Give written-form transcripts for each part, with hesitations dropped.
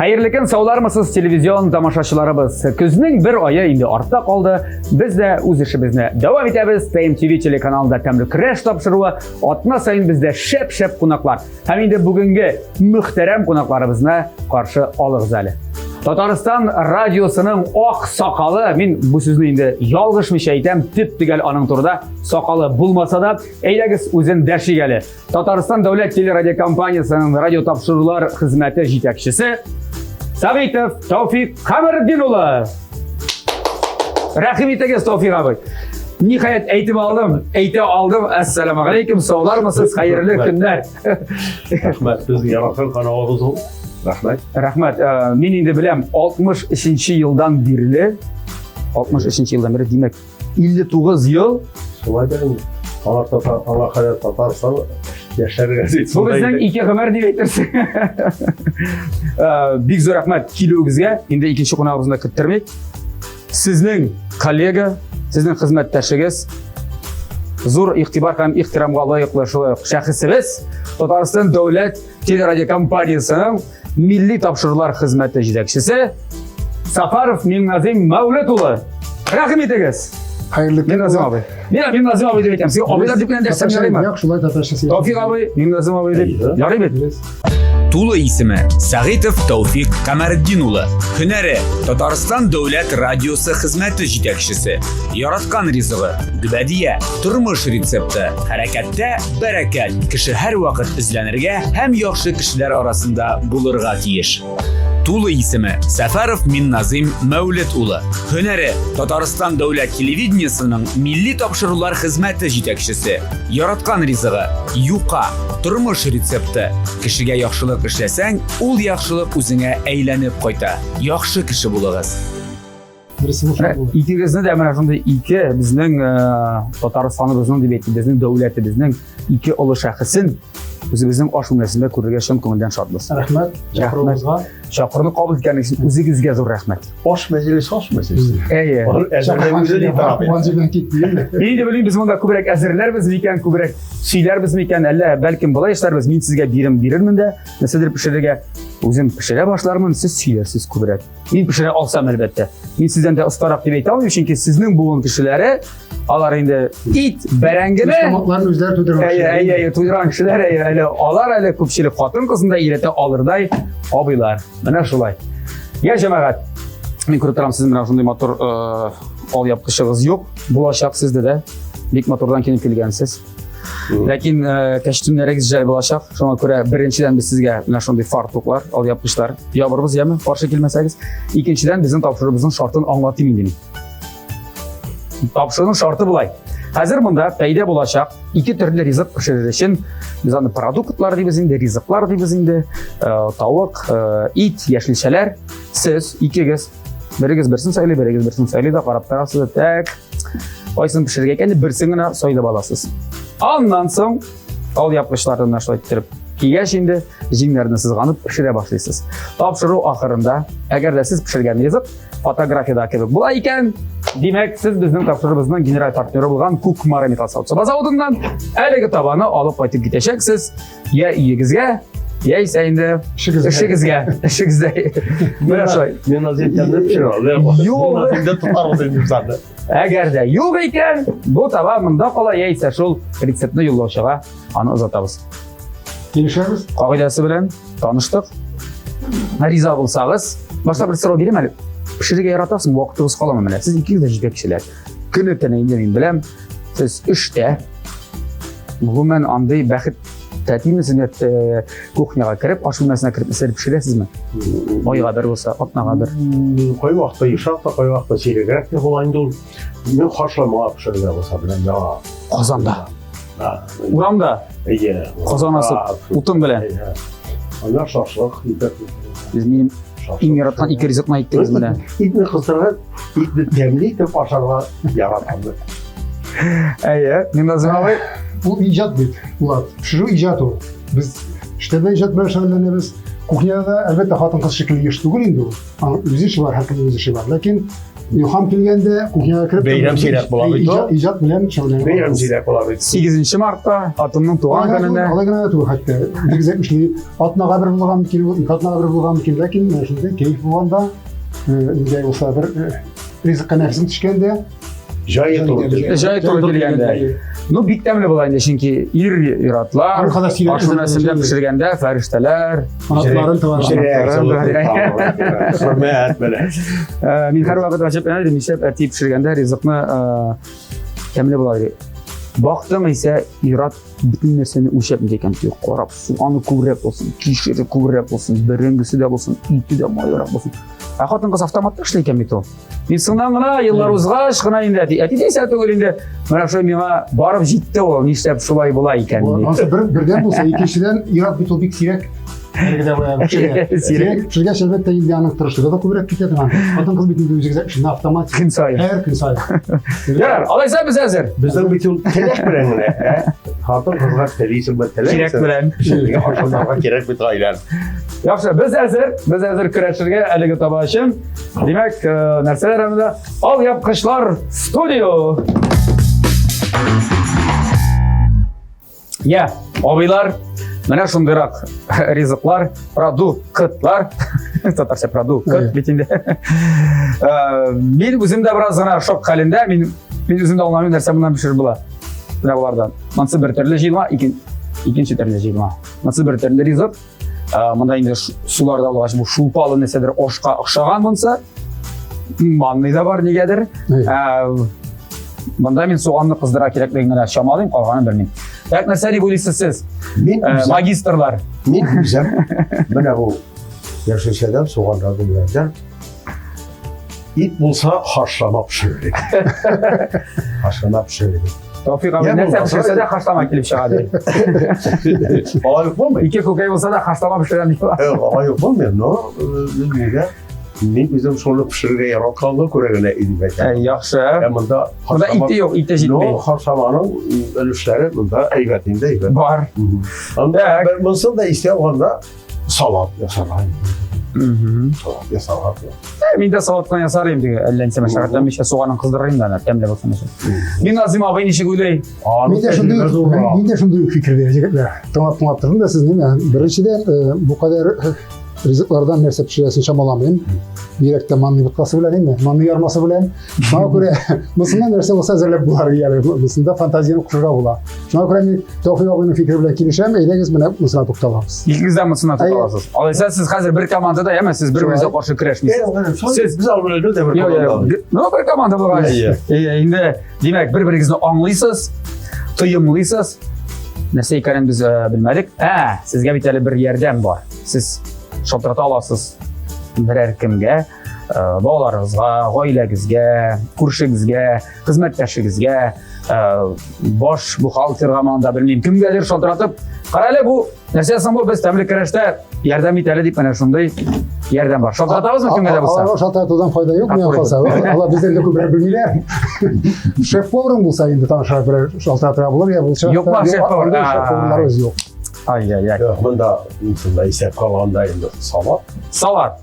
Хәерле көн, саулармысыз, телевизион тамашачыларыбыз. Көзнең бер ае инде артта калды. Без дә үз эшебезне дәвам итәбез. ТМТВ телеканалында тәмле көрәш тапшыруы. Атна саен бездә шәп-шәп кунаклар. Һәм инде бүгенге мөхтәрәм кунакларыбызны каршы алыгыз әле. Татарстан радиосының ак сакалы, мин бу сүзне инде ялгышмыйча әйтәм, төп-төгәл аның турыда сакалы булмаса да, әйдәгез үзен дәшик әле. Татарстан дәүләт телерадиокомпаниясенең радио тапшырулар хезмәте җитәкчесе Сәгыйтов Тәүфик Камәретдин улы. Рәхим итегез, Тәүфик абый. Ниһаять әйтеп алдым, әйтә алдым. Әссәламу алейкум, саулармысыз, хәерле көннәр. Рәхмәт, безнең яраткан каналыбыз ул. Рәхмәт. Рәхмәт. Мин инде беләм, 63 елдан бирле, 63 елдан бирле, димәк, 59 ел. Шулай да инде. Алар татар, аңа кадәр Татарстан яшьләр газетасы. Бу безнең ике гомер дип әйтерсең. Бик зур рәхмәт килүегезгә. Инде икенче кунагыбызны да көттермик. Сезнең коллега, сезнең хезмәттәшегез, зур игътибар һәм ихтирамга лаеклы шулай ук шәхесебез, Татарстан дәүләт телерадиокомпаниясенең милли тапшырулар хезмәте җитәкчесе Сафаров Миңназим Мәүлет улы. Рәхим итегез. Хәерле көн. Миңназим абый. Мин Миңназим абый дип әйтәм. Сез абыйлар дип кенә дәшсәм ярыймы? Юк, шулай татарча сөйләп. Тәүфик абый, Миңназим абый дип. Ярый бит? Тулы исеме Сәгыйтов Тәүфик Камәретдин улы. Һөнәре Татарстан дәүләт радиосы хезмәте җитәкчесе. Яраткан ризыгы гөбәдия, тормыш рецепты, хәрәкәттә бәрәкәт. Кеше һәрвакыт эзләнергә һәм яхшы кешеләр арасында булырга тиеш. Тулы исеме Сәфәров Минназыйм Мәүлет улы. Һөнәре Татарстан дәүләт телевидениесының милли тапшырулар хезмәте җитәкчесе. Яраткан ризыгы юка, тормыш рецепты. Кешегә яхшылык эшләсәң, ул яхшылык үзеңә әйләнеп кайта. Яхшы кеше булыгыз. Икегезне дә менә шундый ике безнең э, Татарстаныбызның дип әйтик, безнең дәүләтебезнең ике олы шәхесен үзебезнең аш бүлмәсендә күрергә чын күңелдән шатбыз. Рәхмәт чакыруыгызга. Чакыруны кабул иткәнегез өчен үзегезгә зур рәхмәт. Аш мәҗлесе, аш мәҗлесе. Әйе. Мин инде белмим, без монда күбрәк әзерләрбез микән, күбрәк сөйләрбез микән, әллә бәлкем болай эшләрбез, мин сезгә бирем бирермен дә, нәрсәдер пешерергә үзем пешерә башлармын, сез сөйләрсез күбрәк. Мин пешерә алсам, әлбәттә. Мин сездән дә остарак дип әйтә алмыйм, чөнки сезнең буын кешеләре, алар инде ит, бәрәңгене Тамакларын үзләре туйдырган. Әйе, әйе, әйе, туйдырган кешеләр, әйе, әле алар әле күпчелек хатын-кызын да өйрәтә алырдай абыйлар. Менә шулай. Я җәмәгать, мин күреп торам, сез менә шундый матур э, алъяпкычыгыз юк, булачак сездә дә. Бик матурдан киенеп килгәнсез. Ләкин э, костюмнәрегез жәл булачак. Шуңа күрә беренчедән без сезгә менә шундый фартуклар, алъяпкычлар ябырбыз, яме, каршы килмәсәгез. Икенчедән безнең тапшыруыбызның шартын аңлатыйм инде мин. Тапшыруның шарты болай. Хәзер монда пәйда булачак ике төрле ризык пешерер өчен без аны продуктлар дибез инде, ризыклар дибез инде, э, тавык, э, ит, яшелчәләр. Сез икегез берегез берсен сайлый, берегез берсен сайлый да карап торасыз. Так, кайсын пешерергә икән дип берсен генә сайлап аласыз. Аннан соң ал япкычларны менә шулай иттереп кигәч инде җиңнәрне сызганып пешерә башлыйсыз. Тапшыру ахырында, әгәр дә сез пешергән ризык фотографиядә кебек була икән, димәк, сез безнең тапшыруыбызның генераль партнеры булган Кукмара металл савыт-саба заводыннан әлеге табаны алып кайтып китәчәксез. Я өегезгә, яисә инде эшегезгә, эшегездә. Менә шулай. Мин азин тәмле пешерә. Юк. Инде тотарбыз инде без аны. Әгәр дә юк икән, бу таба монда кала, яисә шул рецептны юллаучыга аны озатабыз. Килешәбез. Кагыйдәсе белән таныштык. Риза булсагыз, башта бер сорау бирим әле. Пешерергә яратасың, вакытыгыз каламы менә? Сез икегез дә җитәкчеләр. Көне төне инде мин беләм, сез эштә. Гомумән андый бәхет тәтиме сез э, кухняга кереп, аш бүлмәсенә кереп нәрсәдер пешерәсезме? Айга бер булса, атнага бер. Кай вакытта ешрак та, кай вакытта сирәгрәк тә була инде ул. Мин хашлама пешерергә булса белән яңа. Казанда. Урамда. Әйе. Казан асып, утын белән. Анда шашлык итеп. Без минем Иң яраткан ике ризыкны әйттегез менә. Итне кыздырган, итне тәмле итеп ашарга яратам. Әйе, Минназым абый. Ул иҗат бит, Булат. Пешерү иҗат ул. Без эштә дә иҗат белән шөгыльләнәбез. Кухняда да, әлбәттә, хатын-кыз шикелле еш түгел инде ул. Аның үз эше бар, һәркемнең үз эше бар. Ләкин илһам килгәндә кухняга кереп Бәйрәм сирәк була бит ул. Иҗат, иҗат белән шөгыльләнеп. Бәйрәм сирәк була бит. 8 мартта хатынның туган көнендә. Алай гына да түгел хәтта. Үзегез әйтмешли, атнага бер булган мөмкин, ике атнага бер булган мөмкин, ләкин менә шундый кәеф булганда, нидә булса бер ризыкка нәфесең төшкәндә, Җае туры килгәндә. Җае туры килгәндә. Ну, бик тәмле була инде, чөнки ир иратлар, ашханәсендә пешергәндә фәрештәләр, анатларын товар. Хөрмәт белән. Мин һәрвакыт гаҗәпләнә идем, нишләп әти пешергәндә ризыкны тәмле була ди. Бактың исә ират бөтен нәрсәне үлчәп нидә икән, карап, суганы күбрәк булсын, кишере күбрәк булсын, бәрәңгесе дә булсын, ите дә майрак булсын. Ә хатын-кыз автоматта эшли икән бит ул. Мин соңнан гына еллар узгач кына инде әти, әти дисә түгел инде. Менә шул миңа барып җитте ул, нишләп шулай була икән дип. Ансы бер бердән булса, икенчедән ир-ат бит ул бик сирәк. Әлеге дә баягы пешерә. Сирәк пешергәч, әлбәттә, инде аның тырышлыгы да күбрәк китә торган. Хатын-кыз бит инде үзегез эшендә автомат. Көн саен. Һәр көн саен. Ярар, алайса без әзер. Безнең бит ул теләк белән генә, ә? Хатын-кызга телисеңме, теләмисеңме? Кирәк белән. Пешерергә, ашатырга кирәк бит гаиләне. Яхшы, без әзер, без әзер көрәшергә әлеге таба өчен. Димәк, нәрсәләр анда? Алъяпкычлар студио. Я, абыйлар, менә шундыйрак ризыклар, продуктлар, татарча продукт бит инде. Мин үзем дә бераз гына шок хәлендә, мин мин үзем дә аңламыйм нәрсә моннан пешереп була. Менә болардан. Монысы бер төрле җыелма, икенче төрле җыелма. Монысы бер төрле ризык. Монда инде суларда булгач, бу шулпалы нәрсәдер ашка охшаган монысы. Манный да бар нигәдер. Монда мин суганны кыздыра кирәклеген генә чамалыйм, калганын белмим. Так, нәрсә дип уйлыйсыз сез? Мин магистрлар. Мин үзем менә бу яшелчәдән суганнар белән ит булса хашлама пешерер. Хашлама пешерер. Тәүфик абый нәрсә пешерсә дә хашлама килеп чыга ди. Алай ук булмый. Ике күкәй булса да хашлама пешерәм ди. Алай ук булмый, но нигә? Мин үзем шуны пешерергә яратканга күрә генә идем әйтәм. Яхшы. Ә монда Монда ите юк, ите җитми. Но хашламаның өлешләре монда әйбәт инде, әйбәт. Бар. Анда бер монсын да истә алганда салат ясарга. Салат ясарга. Мин дә салат кына ясар идем теге әллә ничә мәшәкатьләнмичә суганын кыздырыр идем дә, тәмле булсын өчен. Миназим абый ничек уйлый? Мин дә шундый мин дә шундый ук фикердә, егетләр. Тыңлап тыңлап тордым да сезне. Беренчедән, бу кадәр ризыклардан нәрсә пешерәсен чамаламыйм. Бигрәк тә манный боткасы белән инде, манный ярмасы белән. Шуңа күрә монысында нәрсә булса әзерләп булар, ягъни монысында фантазияне кушырга була. Шуңа күрә мин Тәүфик абыйның фикере белән килешәм. Әйдәгез, менә монысына тукталабыз. Икегез дә монысына тукталасыз. Алайса сез хәзер бер командада, яме сез бер-берегезгә каршы көрәшмисез. Сез без алар белән бер команда. Ну, бер команда булгач. Инде, димәк, бер-берегезне аңлыйсыз, тоемлыйсыз. Нәрсә икәнен без белмәдек. Ә, сезгә бит әле бер ярдәм бар. Сез шалтырата аласыз берәр кемгә, балаларыгызга, гаиләгезгә, күршегезгә, хезмәттәшегезгә, баш бухгалтерга монда белмим, кемгәдер шалтыратып, кара әле бу нәрсә соң бу, без тәмле көрәштә ярдәм ит әле дип менә шундый ярдәм бар. Шалтыратабызмы кемгә дә булса? Аларга шалтыратудан файда юк, миңа калса. Алар бездән дә күбрәк белмиләр. Шеф-поварың булса инде танышырак берәр шалтыратырга булыр, я булса. Юкмы шеф-повар? Шеф-поварларыбыз юк. Ай-яй-яй. Монда шунда исәп алганда инде салат. Салат.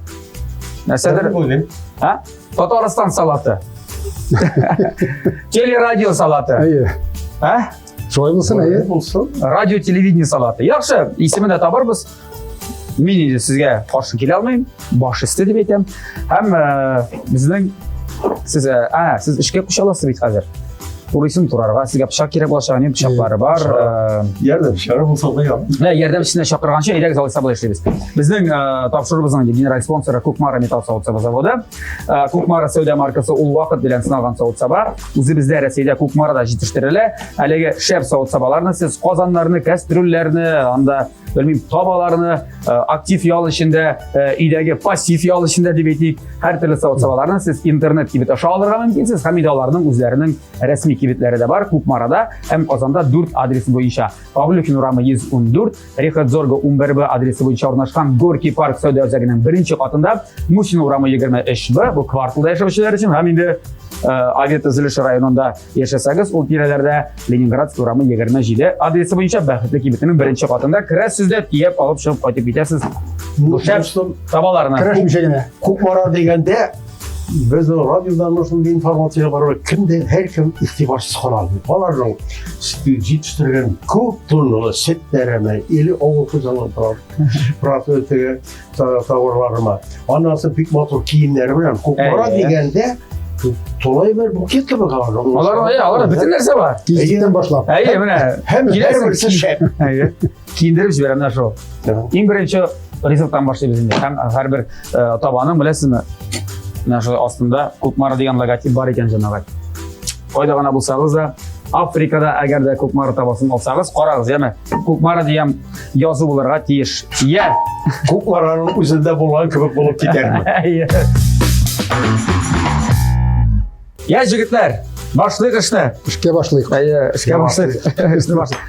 Нәрсәдер? А? Татарстан салаты. Телерадио салаты. Әйе. А? Шулай булсын, әйе. Булсын. Радио телевидение салаты. Яхшы, исемен дә табарбыз. Мин инде сезгә каршы килә алмыйм. Баш өсте дип әйтәм. Һәм безнең сез, сез эшкә күчә аласыз бит хәзер. Турыйсын турарга, сезгә пычак кирәк булачак, аның пычаклары бар. Ярдәмчеләр булса да ярар. Менә ярдәмчесенә чакырганчы, әйдәгез алайса болай эшлибез. Безнең тапшыруыбызның генераль спонсоры Кукмара металл савыт-саба заводы. Кукмара сәүдә маркасы ул вакыт белән сыналган савыт-саба. Үзебездә Рәсәйдә Кукмарада җитештерелә. Әлеге шәп савыт-сабаларны сез казаннарны, кәстрүлләрне, анда белмим, табаларны, актив ял эчендә, өйдәге пассив ял эчендә дип әйтик, һәр төрле савыт-сабаларны сез интернет кибет аша алырга мөмкинсез һәм инде аларның үзләренең рәсми кибетләре дә бар Кукмарада һәм Казанда 4 адрес буенча. Павлюхин урамы 114, Рихард Зорга 11Б адресы буенча урнашкан Горький парк сәүдә үзәгенең беренче катында, Мусин урамы 23Б, бу кварталда яшәүчеләр өчен һәм инде авиатөзелеш районында яшәсәгез, ул тирәләрдә Ленинградский урамы 27 адресы буенча Бәхетле кибетенең беренче катында керәсез дә төяп алып чыгып кайтып китәсез. Бу шәп табаларны. Керәшмичә генә. Кукмара дигәндә безнең радиодан шундый информация бар, кемдә һәркем игътибарсыз кала алмый. Аларның җитештергән күп тонналы сөтләреме или авыл хуҗалыгы продукты товарларымы. Аннан соң бик матур киемнәре белән Кукмара дигәндә тулай бер букет кебек алар. Алар, әйе, алар бөтен нәрсә бар. Тизлектән башлап. Әйе, менә. Һәм һәрберсе шәп. Әйе. Киендереп җибәрә менә шул. Иң беренче ризыктан башлыйбыз инде. Һәм һәрбер табаның, беләсезме, менә шул астында Кукмара дигән логотип бар икән, җәмәгать. Кайда гына булсагыз да, Африкада әгәр дә Кукмара табасын алсагыз, карагыз, яме, Кукмара дигән язу булырга тиеш. Я! Кукмараның үзендә булган кебек булып китәрме? Я, җегетләр, башлыйк эшне. Эшкә башлыйк. Әйе, эшкә башлыйк. Эшне башлыйк.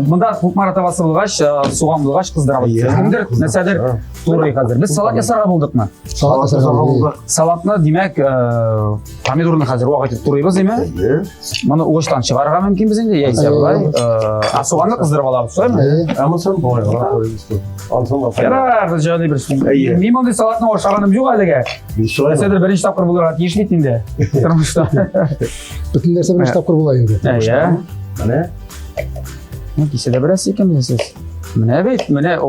Монда Кукмара табасы булгач, суган булгач кыздырабыз. Кемдер нәрсәдер турый хәзер. Без салат ясарга булдыкмы? Салат ясарга булдык. Салатны, димәк, помидорны хәзер вак итеп турыйбыз, димә? Әйе. Моны угычтан чыгарырга мөмкин без инде, яисә болай. Ә суганны кыздырып алабыз, шулаймы? Ә монысын болай гына турыйбыз. Ансын да Ярар, җаны бер. Әйе. Мин мондый салатны ашаганым юк әлегә. Шулай. Нәрсәдер беренче тапкыр булырга тиеш бит инде. Тормышта. Бөтен нәрсә беренче тапкыр була инде. Әйе. Менә. Ну, кисә дә бераз икән сез. Менә бит, менә, о,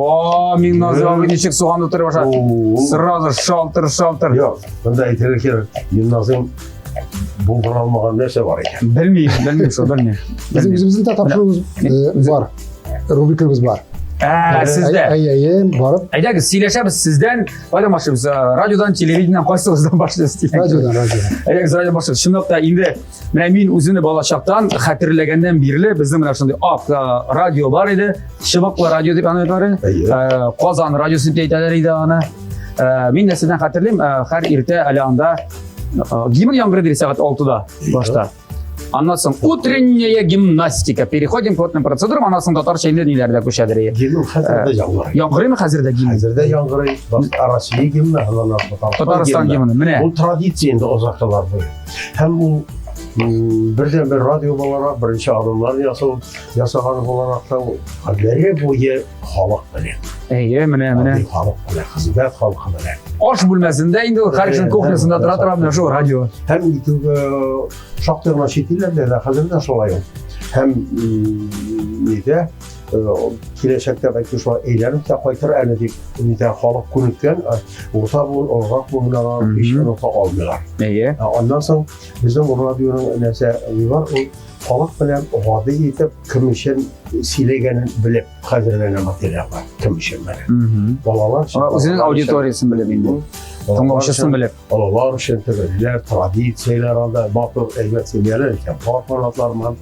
Миңназым абый ничек суган утырып аша. Сразу шалтыр-шалтыр. Юк, монда әйтергә кирәк, Миңназым булдыра алмаган нәрсә бар икән. Белмим, белмим шул, белмим. Безнең үзебезнең дә тапшыруыбыз бар. Рубрикабыз бар. Ә, сездә. Әй, әй, барып. Әйдәгез, сөйләшәбез сездән. Кайдан башлыйбыз? Радиодан, телевидениедән кайсыгыздан башлыйбыз дигән. Радиодан, радиодан. Әйдәгез, радиодан башлыйбыз. Чынлап та инде менә мин үземне балачактан хәтерләгәннән бирле безнең менә шундый ак радио бар иде. Чыбыклы радио дип аны әйтәләр. Казан радиосы дип әйтәләр иде аны. Мин нәрсәдән хәтерлим, һәр иртә әле анда гимн яңгырый иде сәгать 6-да башта. Аннан соң утренняя гимнастика. Переходим к водным процедурам. Аннан соң татарча инде ниләр дә күчәдер. Гимн хәзер дә яңгырый. Яңгырыймы хәзер дә гимн? Хәзер дә яңгырый. Россия гимны, аннан Татарстан гимны. Менә. Ул традиция инде озак еллар буе. Һәм ул бердән бер радио буларак, беренче адымнар ясау, ясаган буларак та гомере буе халык белән. Әйе, менә, менә. Халык белән, хезмәт халкы белән. Аш бүлмәсендә инде ул һәркемнең кухнясында тора тора менә шул радио. Һәм шактый гына чит илләрдә дә хәзер дә шулай ул. Һәм нидә киләчәктә бәлки шулай әйләнеп тә кайтыр әле дип нидә халык күнеккән, урта буын, олырак буын алар һич оныта алмыйлар. Әйе. Аннан соң безнең радионың нәрсә бар, ул халык белән гади итеп кем өчен сөйләгәнен белеп хәзерләнә материаллар. Кем өчен менә. Балалар өчен. Үзенең аудиториясен белеп инде. Тыңлаучысын белеп. Балалар өчен төгәлләр, традицияләр анда, матур әйбәт семьялар икән, пар канатлар белән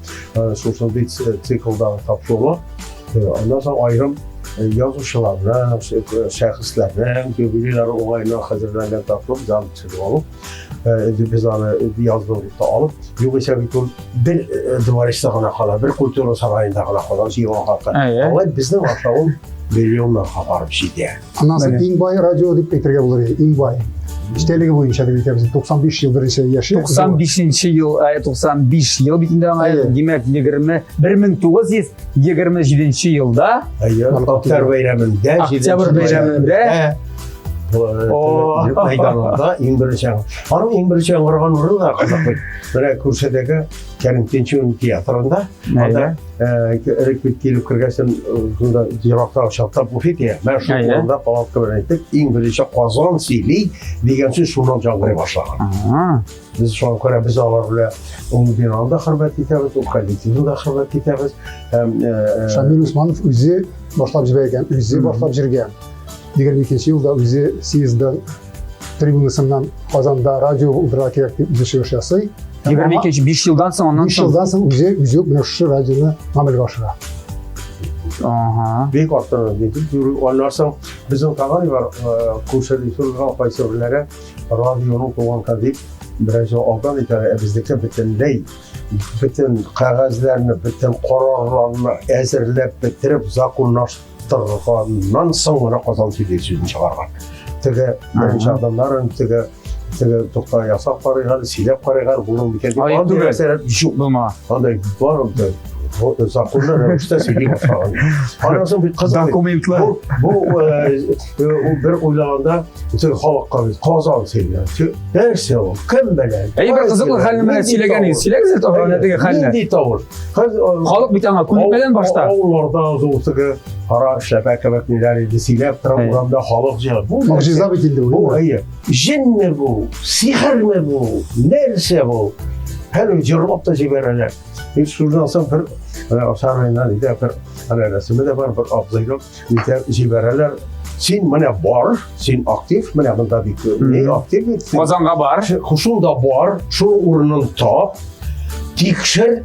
шушындый циклдагы тапшырулар. Аннан соң аерым язучыларның, шәхесләрнең юбилейлары уңаеннан хәзерләнгән тапшыру, без аны төшереп алып, без аны яздырып та алып, югыйсә бит ул бер дворецта гына кала, бер культура сараенда гына кала, җыелган халыкка. Алай безнең аша ул миллионнарга барып җитә. Аннан соң иң бай радио дип әйтергә булыр иде, иң бай. Эчтәлеге буенча дип әйтәбез. 95 ел беренче яши. 95 ел, 95 ел бит инде аңа. Димәк, 20 1927 елда Әйе, Октябрь бәйрәмендә, Октябрь бәйрәмендә мәйданында иң беренче. Аның иң беренче яңгыраган урыны да кызык бит. Менә күршедәге Кәрим Тинчурин театрында анда элек бит килеп кергәчен шунда еракта чакта буфет иә. Менә шул урында палатка белән әйттек, иң беренче Казан сөйли дигән сүз шуннан яңгырый башлаган. Без шуңа күрә без алар белән ул бинаны да хөрмәт итәбез, ул коллективны да хөрмәт итәбез. Һәм Шамил Усманов үзе башлап җибәргән, үзе башлап җиргән. 22 елда үзе съездда трибунасыннан Казанда радио булдырырга кирәк дип үзе чыгыш ясый. 22 5 елдан соң аннан 5 елдан соң үзе үзе менә шушы радионы гамәлгә ашыра. Ага. Бик арттырып дип йөрү. Аннан соң безнең тагын бар күрше республика кайсы берләре радионың туган көн дип беренче алдан әйтә, ә безнеке бөтенләй бөтен кәгазьләрне, бөтен карарларны әзерләп бетереп законлаштырганнан соң гына Казан сөйли сүзен чыгарган. Теге беренче адамнар теге теге тукта ясап карыйк әле, сөйләп карыйк әле, булыр микән дип. Ай, Андый түгел. нәрсәләр юк. Булма. Андай бар законлы рәвештә сөйли башлаган. Аннан соң бик кызык. Документлар. Бу, бу ул бер уйлаганда теге халыкка бит Казан сөйли. Нәрсә ул? Кем белә? Әй, бер кызыклы хәлне менә сөйләгән идегез. Сөйләгез әле тагын менә теге хәлне. Нинди тавыш? Хәзер Халык бит аңа күнекмәдән башта. Авылларда ул теге кара эшләпә кебек ниләр иде сөйләп тора урамда халык җыела. Бу Могҗиза бит инде бу, бу. әйе. Җенме бу? Сихерме бу? Нәрсә бу? Һәр җырлап та җибәрәләр. И шуннан соң бер Арча районыннан иде бер әнә рәсеме дә бар, бер абзыйның нитә җибәрәләр. Син менә бар, син актив, менә монда бик ни актив бит. Син Казанга бар. Шунда бар, шул урынын тап, тикшер.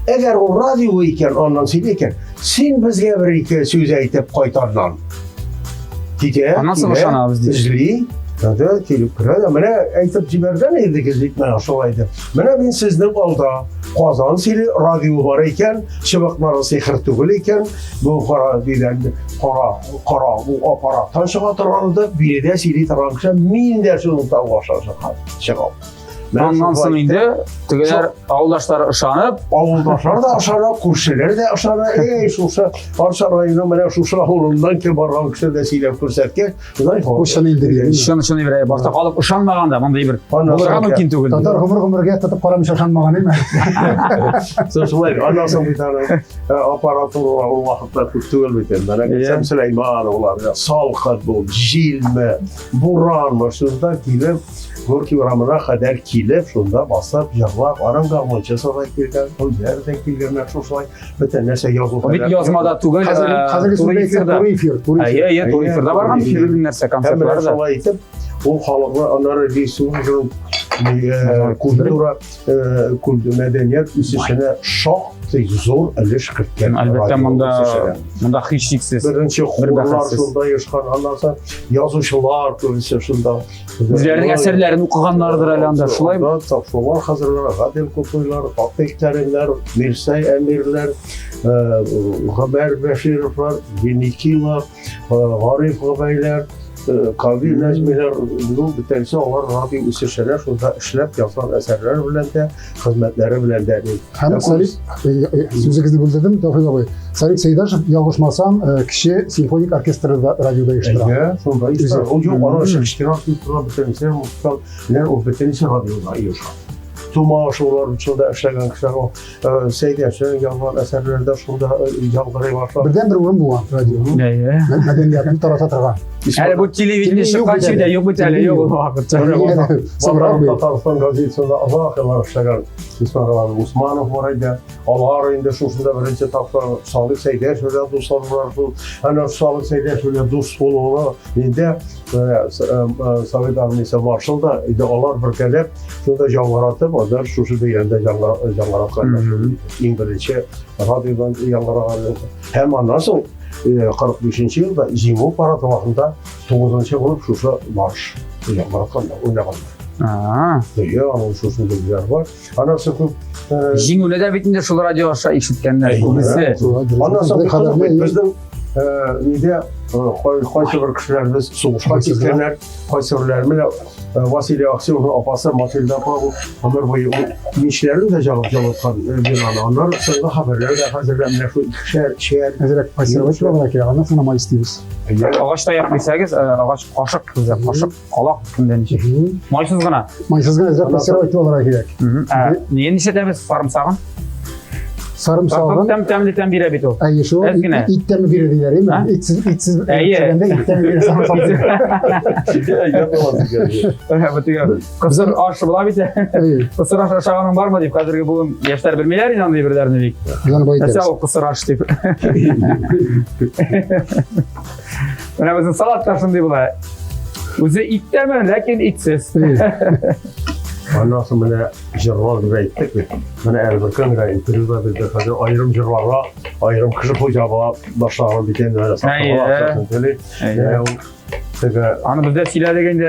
Әгәр ул радио икән, аннан сөйли икән, син безгә бер ике сүз әйтеп кайт аннан. Китә, Аннан соң килә, ышанабыз ди. Эзли, Әдә килеп керә дә, менә әйтеп җибәргән идегез бит менә шулай дип. Менә мин сезнең алда Казан сөйли, радио бар икән, чыбыклары сихер түгел икән, бу кара дигән кара кара бу аппараттан чыга торган да, биредә сөйли торган кеше, мин дә шул тавыш аша чыгам. Менә Аннан шулай соң инде тегеләр авылдашлары ышанып, авылдашлар да ышана, күршеләр дә ышана. Эй, шушы Арча районы менә шушы авылыннан килеп барган кеше дә сөйләп күрсәткәч, знаешь, Бу чын инде ди. чын чын ибрәй башта халык ышанмаган да мондый бер Аннан булырга соң мөмкин түгел. Татар гомер гомергә тотып карамыйча ышанмаган, әйме? Соң шулай, аннан соң бит аның аппаратура ул вакытта күп түгел бит инде. Менә Иә. Сәм Сөләймановлар, салкын бу, җилме, буранмы, шунда килеп, Горький урамына кадәр килеп, шунда басып, җырлап, аның гармунчысы да килгән, үзләре дә килгәннәр, шушылай бөтен нәрсә язу. Бит язмада түгел, Хәзер хәзерге туры сүздә әйтсәк, эфирда. туры эфир, туры Әйе, эфир. әйе, туры Әйе, эфирда барган туры эфир. фильм нәрсә Һәм менә концертлары да. шулай итеп, ул халыкны аннары республиканың культура, культура мәдәният үсешенә шактый зур өлеш керткән. Әлбәттә, радио монда үсешенә. монда һичшиксез. Беренче бер хорлар бәхәссез. шунда оешкан, аннан соң язучылар күбесе шунда. Үзләренең әсәрләрен укыганнардыр әле анда, шулай Анда тапшырулар хәзерләр, Гадел Кутуйлар, Фатих Кәримнәр, Мирсәй Әмирләр, Гомәр Бәшировлар, Еникилар, Гариф Габәйләр, Кави Нәҗмиләр, ну, бөтенесе алар радио үсешенә шунда эшләп язган әсәрләр белән дә, хезмәтләре белән дә. Һәм Салих, сүзегезне бүлдердем, Тәүфик абый. Салих Сәйдашев, ялгышмасам, кече симфоник оркестры да радиода оештыра. Әйе, шунда оештыра. Ул юк, аның Мгм. өчен кечкенә оркестрда бөтенесе музыкаль, ул бөтенесе радиода оешкан. Тума шулар шунда эшләгән кешеләр, ул Сәйдәшнең язган әсәрләре дә шунда яңгырый башлады. Бердән бер урын булган радио. Әйе. Мәдәниятне тарата торган. Әле бу телевидение Телевидение юк чыкканчы бит дә әле. юк бит әле, юк ул вакытта. Соңрак Ватан бит. Татарстан газетасында озак еллар эшләгән Исмәгыйль абый Усманов бар иде. Алар инде шушында беренче тапкыр Салих Сәйдәш белән дусланулар шул. Әнә Салих Сәйдәш белән дус булуы инде Совет армиясе маршал да инде алар бергәләп шунда яңгыратып, алар шушы бәйрәмдә яңгыратканнар. Иң беренче радиодан яңгыраган. Һәм аннан соң 45 елда Җиңү парады вакытында 9 булып шушы марш яңгыратканнар, уйнаганнар. Аа. Әйе, аның шушы билгеләр бар. Аннан соң күп Җиңүне дә бит инде шул радио аша ишеткәннәр Әйе. күбесе. Аннан соң бик кызык бит, Хәбәрне безнең нидә кайсы бер кешеләребез сугышка киткәннәр, кайсы берләре менә Василий Аксеновның апасы Матильда апа ул гомер буе ул мичләрен дә җабып җылыткан бинаны. Аннан соңгы хәбәрләр дә хәзерләп менә шул икешәр, өчәр. Әзрәк пассировать булырга кирәк, аннан соң май истибез. Агач таяк дисәгез, агач кашык бездә, кашык, калак кемдә ничек. Майсыз гына. Майсыз гына әзрәк пассировать булырга кирәк. Нигә нишләтәбез сарымсагын? Сарымсагын. Тәм тәмле тәм бирә бит ул. Әйе, шул Әз генә. ит тәме бирә диләр, әйеме? А? Итсез итсез Әйе. пешергәндә ит тәме бирә сарымсак. Бу теге кысыр аш була бит. Әйе, Кысыр аш ашаганың бармы дип хәзерге буын яшьләр белмиләр инде андый берләрне бик. без аны бай Нәрсә итәбез. ул кысыр аш дип. Менә безнең салат та шундый була. Үзе ит тәме, ләкин итсез. Әйе. Аннан соң менә җырлар дип әйттек бит. Менә әле бер көн генә интервьюда бездә хәзер аерым җырларга аерым кеше хуҗа була башлаган бит инде. Менә сатып ала акчасын түли. Менә ул теге Аны без дә сөйләдек инде.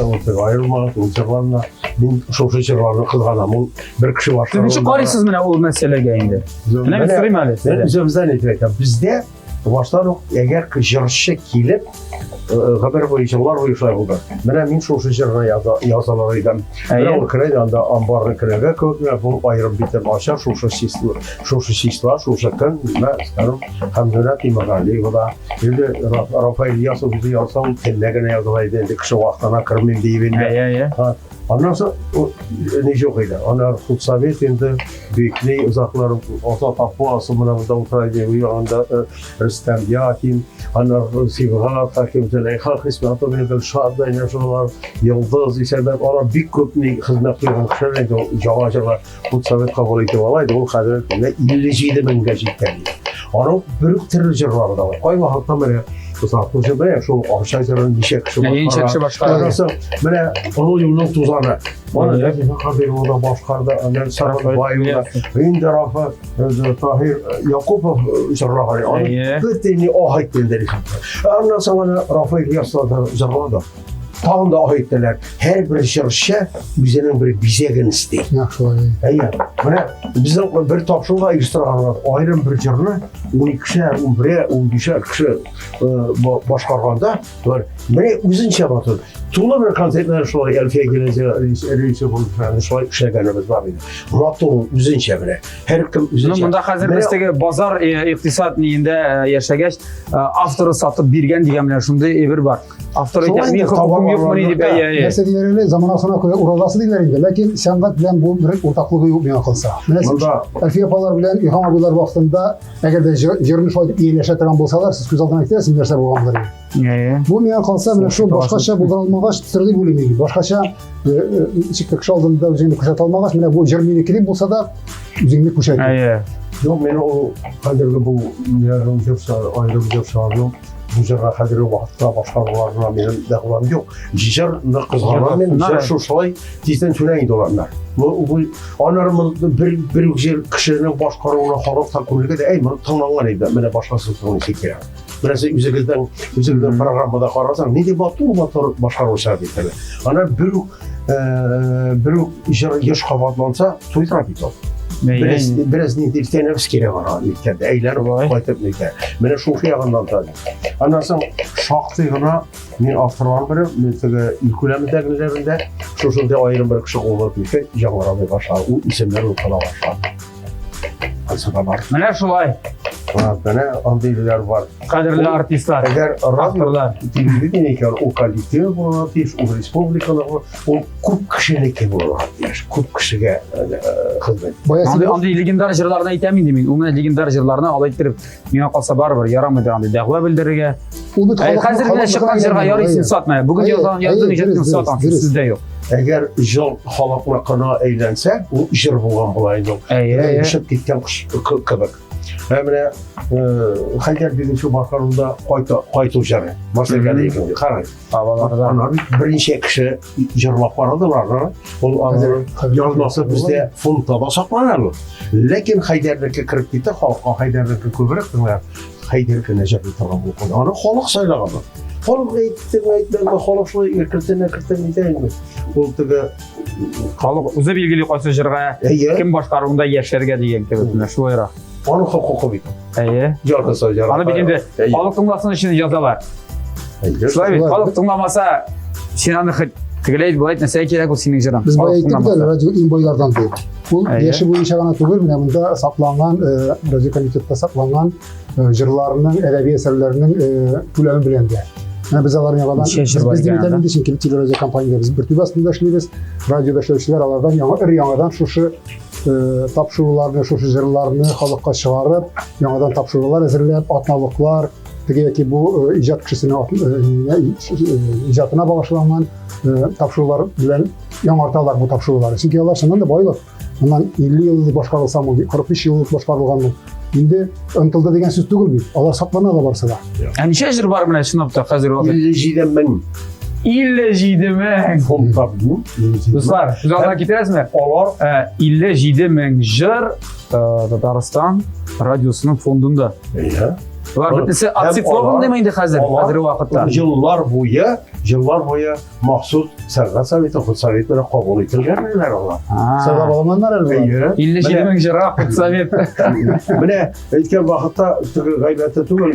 Ул теге аерылма, ул җырларны мин шушы җырларны кызганам. Ул бер кеше башкара. Сез ничек карыйсыз менә ул мәсьәләгә инде? Менә мин сорыйм әле сездән. Үзебездән әйтеп әйтәм. Бездә баштан ук әгәр җырчы килеп, гомер буе җырлар буе шулай булды. Менә мин шушы җырны язалар идем. Менә ул керә анда амбарны керергә кебек, менә бу аерым битен ача, шушы число, шушы числа, шушы көн, менә, скажем, Хәмдүнә Тимергалиева да, инде Рафаэль Ильясов үзе язса, ул телдә генә языла иде, инде кеше вакытына кермим диеп инде. Әйе, әйе. Аннан соң ни юк иде. Аннан худсовет инде бикли озаклар Азат Аппасов менә монда утыра иде, у ягында Рөстәм Яхин, аннан Сибгат Хаким, Зөләйха Хисмәтова, Гөлшат да инде шулар, Йолдыз Исәнбәт, алар бик күп ни хезмәт куйган кешеләр инде, ул яңа җырлар худсовет кабул итеп ала иде, ул хәзер менә 57 меңгә җиткән иде. Аның бер үк төрле җырлары да бар. Кайвакытта менә Озак менә шул Арча җырын ничә кеше Ничә кеше башкара. Аннан соң менә Олы юлның тузаны. Аны Нәзифә Кадыйрова да башкарды, аннан Саран Баева, инде Рафа Таһир Якупов җырлаган. Аны бөтенләй аһ итте инде. Аннан соң аны Рафа Ильясов да җырлады. Тагын да аһ иттеләр. Һәрбер җырчы үзенең бер бизәген эсти. Нәкъ шулай. Әйе. Менә безнең бер тапшыруга оештырганнар. Аерым бер җырны 12-шәр, 11-әр, 15-әр кеше башкарганда, болар менә үзенчә матур. Тулы бер концертлар шулай Әлфия Гиләзә режиссер булып шулай эшләгәнебез бар иде. Матур үзенчә менә. Һәркем үзенчә. Ну, монда хәзер без теге базар икътисад ниендә яшәгәч, авторы сатып биргән дигән менә шундый әйбер бар. Автор әйтә, мин хокукым юкмыни дип, әйе, әйе. Нәрсә диләр әле, заманасына күрә уразасы диләр инде. Ләкин сәнгать белән бу бер уртаклыгы юк миңа калса. Менә сез Әлфия апалар белән Илһам абыйлар вакытында, әгәр дә җырны шулай итеп ияләшә торган булсалар, сез күз алдына китерәсез, нәрсә булган булыр иде. Әйе. Бу миңа калса, менә шул башкача булдыра алмагач, сер дип уйлыйм мин. Башкача ничек кеше алдында үзеңне күрсәтә алмагач, менә бу җыр минеке дип булса да, үзеңне күрсәтү. Әйе. Юк, мин ул хәзерге бу аерым җырчыларның бу җырга хәзерге вакытта башкаруларына минем дәгъвам юк. Җырны кызганам мин, җыр шушылай тиздән сүнә инде аларны. Бу аннары бер бер үк җыр кешенең башкаруына халык та күңелгә дә, әй, моны тыңланган иде, менә башкасын тыңлыйсы килә. Менә сез үзегездән үзегездән программада карасаң, нинди матур матур башкаручылар бит әле. Аннары бер үк бер үк җыр еш кабатланса, туйдыра бит ул. Бераз, бераз нинди тәнәфес кирәк аңа ниткәндә, әйләнеп кайтып нитә. Менә шушы ягыннан да. Аннан соң шактый гына мин авторлар белән, мин теге ил күләмендәгеләрендә шушындый аерым бер кеше кулына килсә, яңгырамый башлады. Ул исемнәр онытыла башлады. Ансы да бар. Менә шулай. Менә андыйлар бар. Кадерле артистлар. Әгәр радио, телевидение икән, ул коллектив булырга тиеш, ул республикалык, ул күп кешенеке булырга тиеш, күп кешегә хезмәт. Андый, андый легендар җырларны әйтәм инде мин. Ул менә легендар җырларны алай иттереп, миңа калса барыбер ярамый андый дәгъва белдерергә. Ул бит хәзер генә чыккан җырга ярый син сатма. Бүген язган яздың, иҗаттың сат, сүз дә юк. Әгәр җыр халыкныкына әйләнсә, ул җыр булган була инде ул. Әйе, Очып киткән кош кебек. Ә менә Хәйдәр Бигүче башкаруында кайту җыры. Марсель Галиевның. Карагыз. Бабаларда. Аны бит берничә кеше җырлап карадылар. Ул аның язмасы бездә фондта да саклана ул. Ләкин Хәйдәрнеке кереп китте, халыкка Хәйдәрнеке күбрәк тыңлар. Хәйдәр генә җырлый торган булган. Аны халык сайлаган. Халык әйтте, әйтмәде, халык шулай кертен, кертен итә инде. Ул теге халык үзе билгели кайсы җырга, кем башкаруында яшәргә дигән кебек, менә шулайрак. Аның хокукы бит. Әйе. Җыргысы җыр. Аны бит инде халык тыңласын өчен язалар. Шулай бит, халык тыңламаса, син аны хоть тегеләй болай нәрсәгә кирәк ул синең җырың. Без бая әйттек тә, радио иң байлардан дип. Ул яше буенча гына түгел, менә монда сакланган, радиокомитетта сакланган җырларның, әдәби әсәрләрнең күләме белән дә. Менә без аларны яңадан без дип әйтәм инде, чөнки телерадиокомпаниядә без бер түбә астында эшлибез. Радиода эшләүчеләр алардан яңа өр яңадан шушы тапшыруларны, шушы җырларны халыкка чыгарып, яңадан тапшырулар әзерләп, атналыклар, теге яки бу иҗат кешесенең иҗатына багышланган тапшырулар белән яңарталар бу тапшыруларны. Чөнки алар чыннан да байлык. Моннан 50 ел элек башкарылса, 45 ел элек башкарылган Инде онытылды дигән сүз түгел бит. Алар саклана да барсы да. Ә ничә җыр бар менә чынлап та хәзер вакыт? 57 мең. 57 мең! Фондта бу. Дуслар, күз алдына китерәсезме? Алар 57 мең җыр Татарстан радиосының фондында. Әйе. Болар бөтенесе Һәм оцифрованныймы инде хәзер, алар хәзерге вакытта? Еллар буе махсус сәнгать советы, худсовет белән кабул ителгәннәр алар. Сайлап алынганнар әле болар. Әйе. 57 мең җырга худсовет. Менә әйткән вакытта теге гайбәте түгел,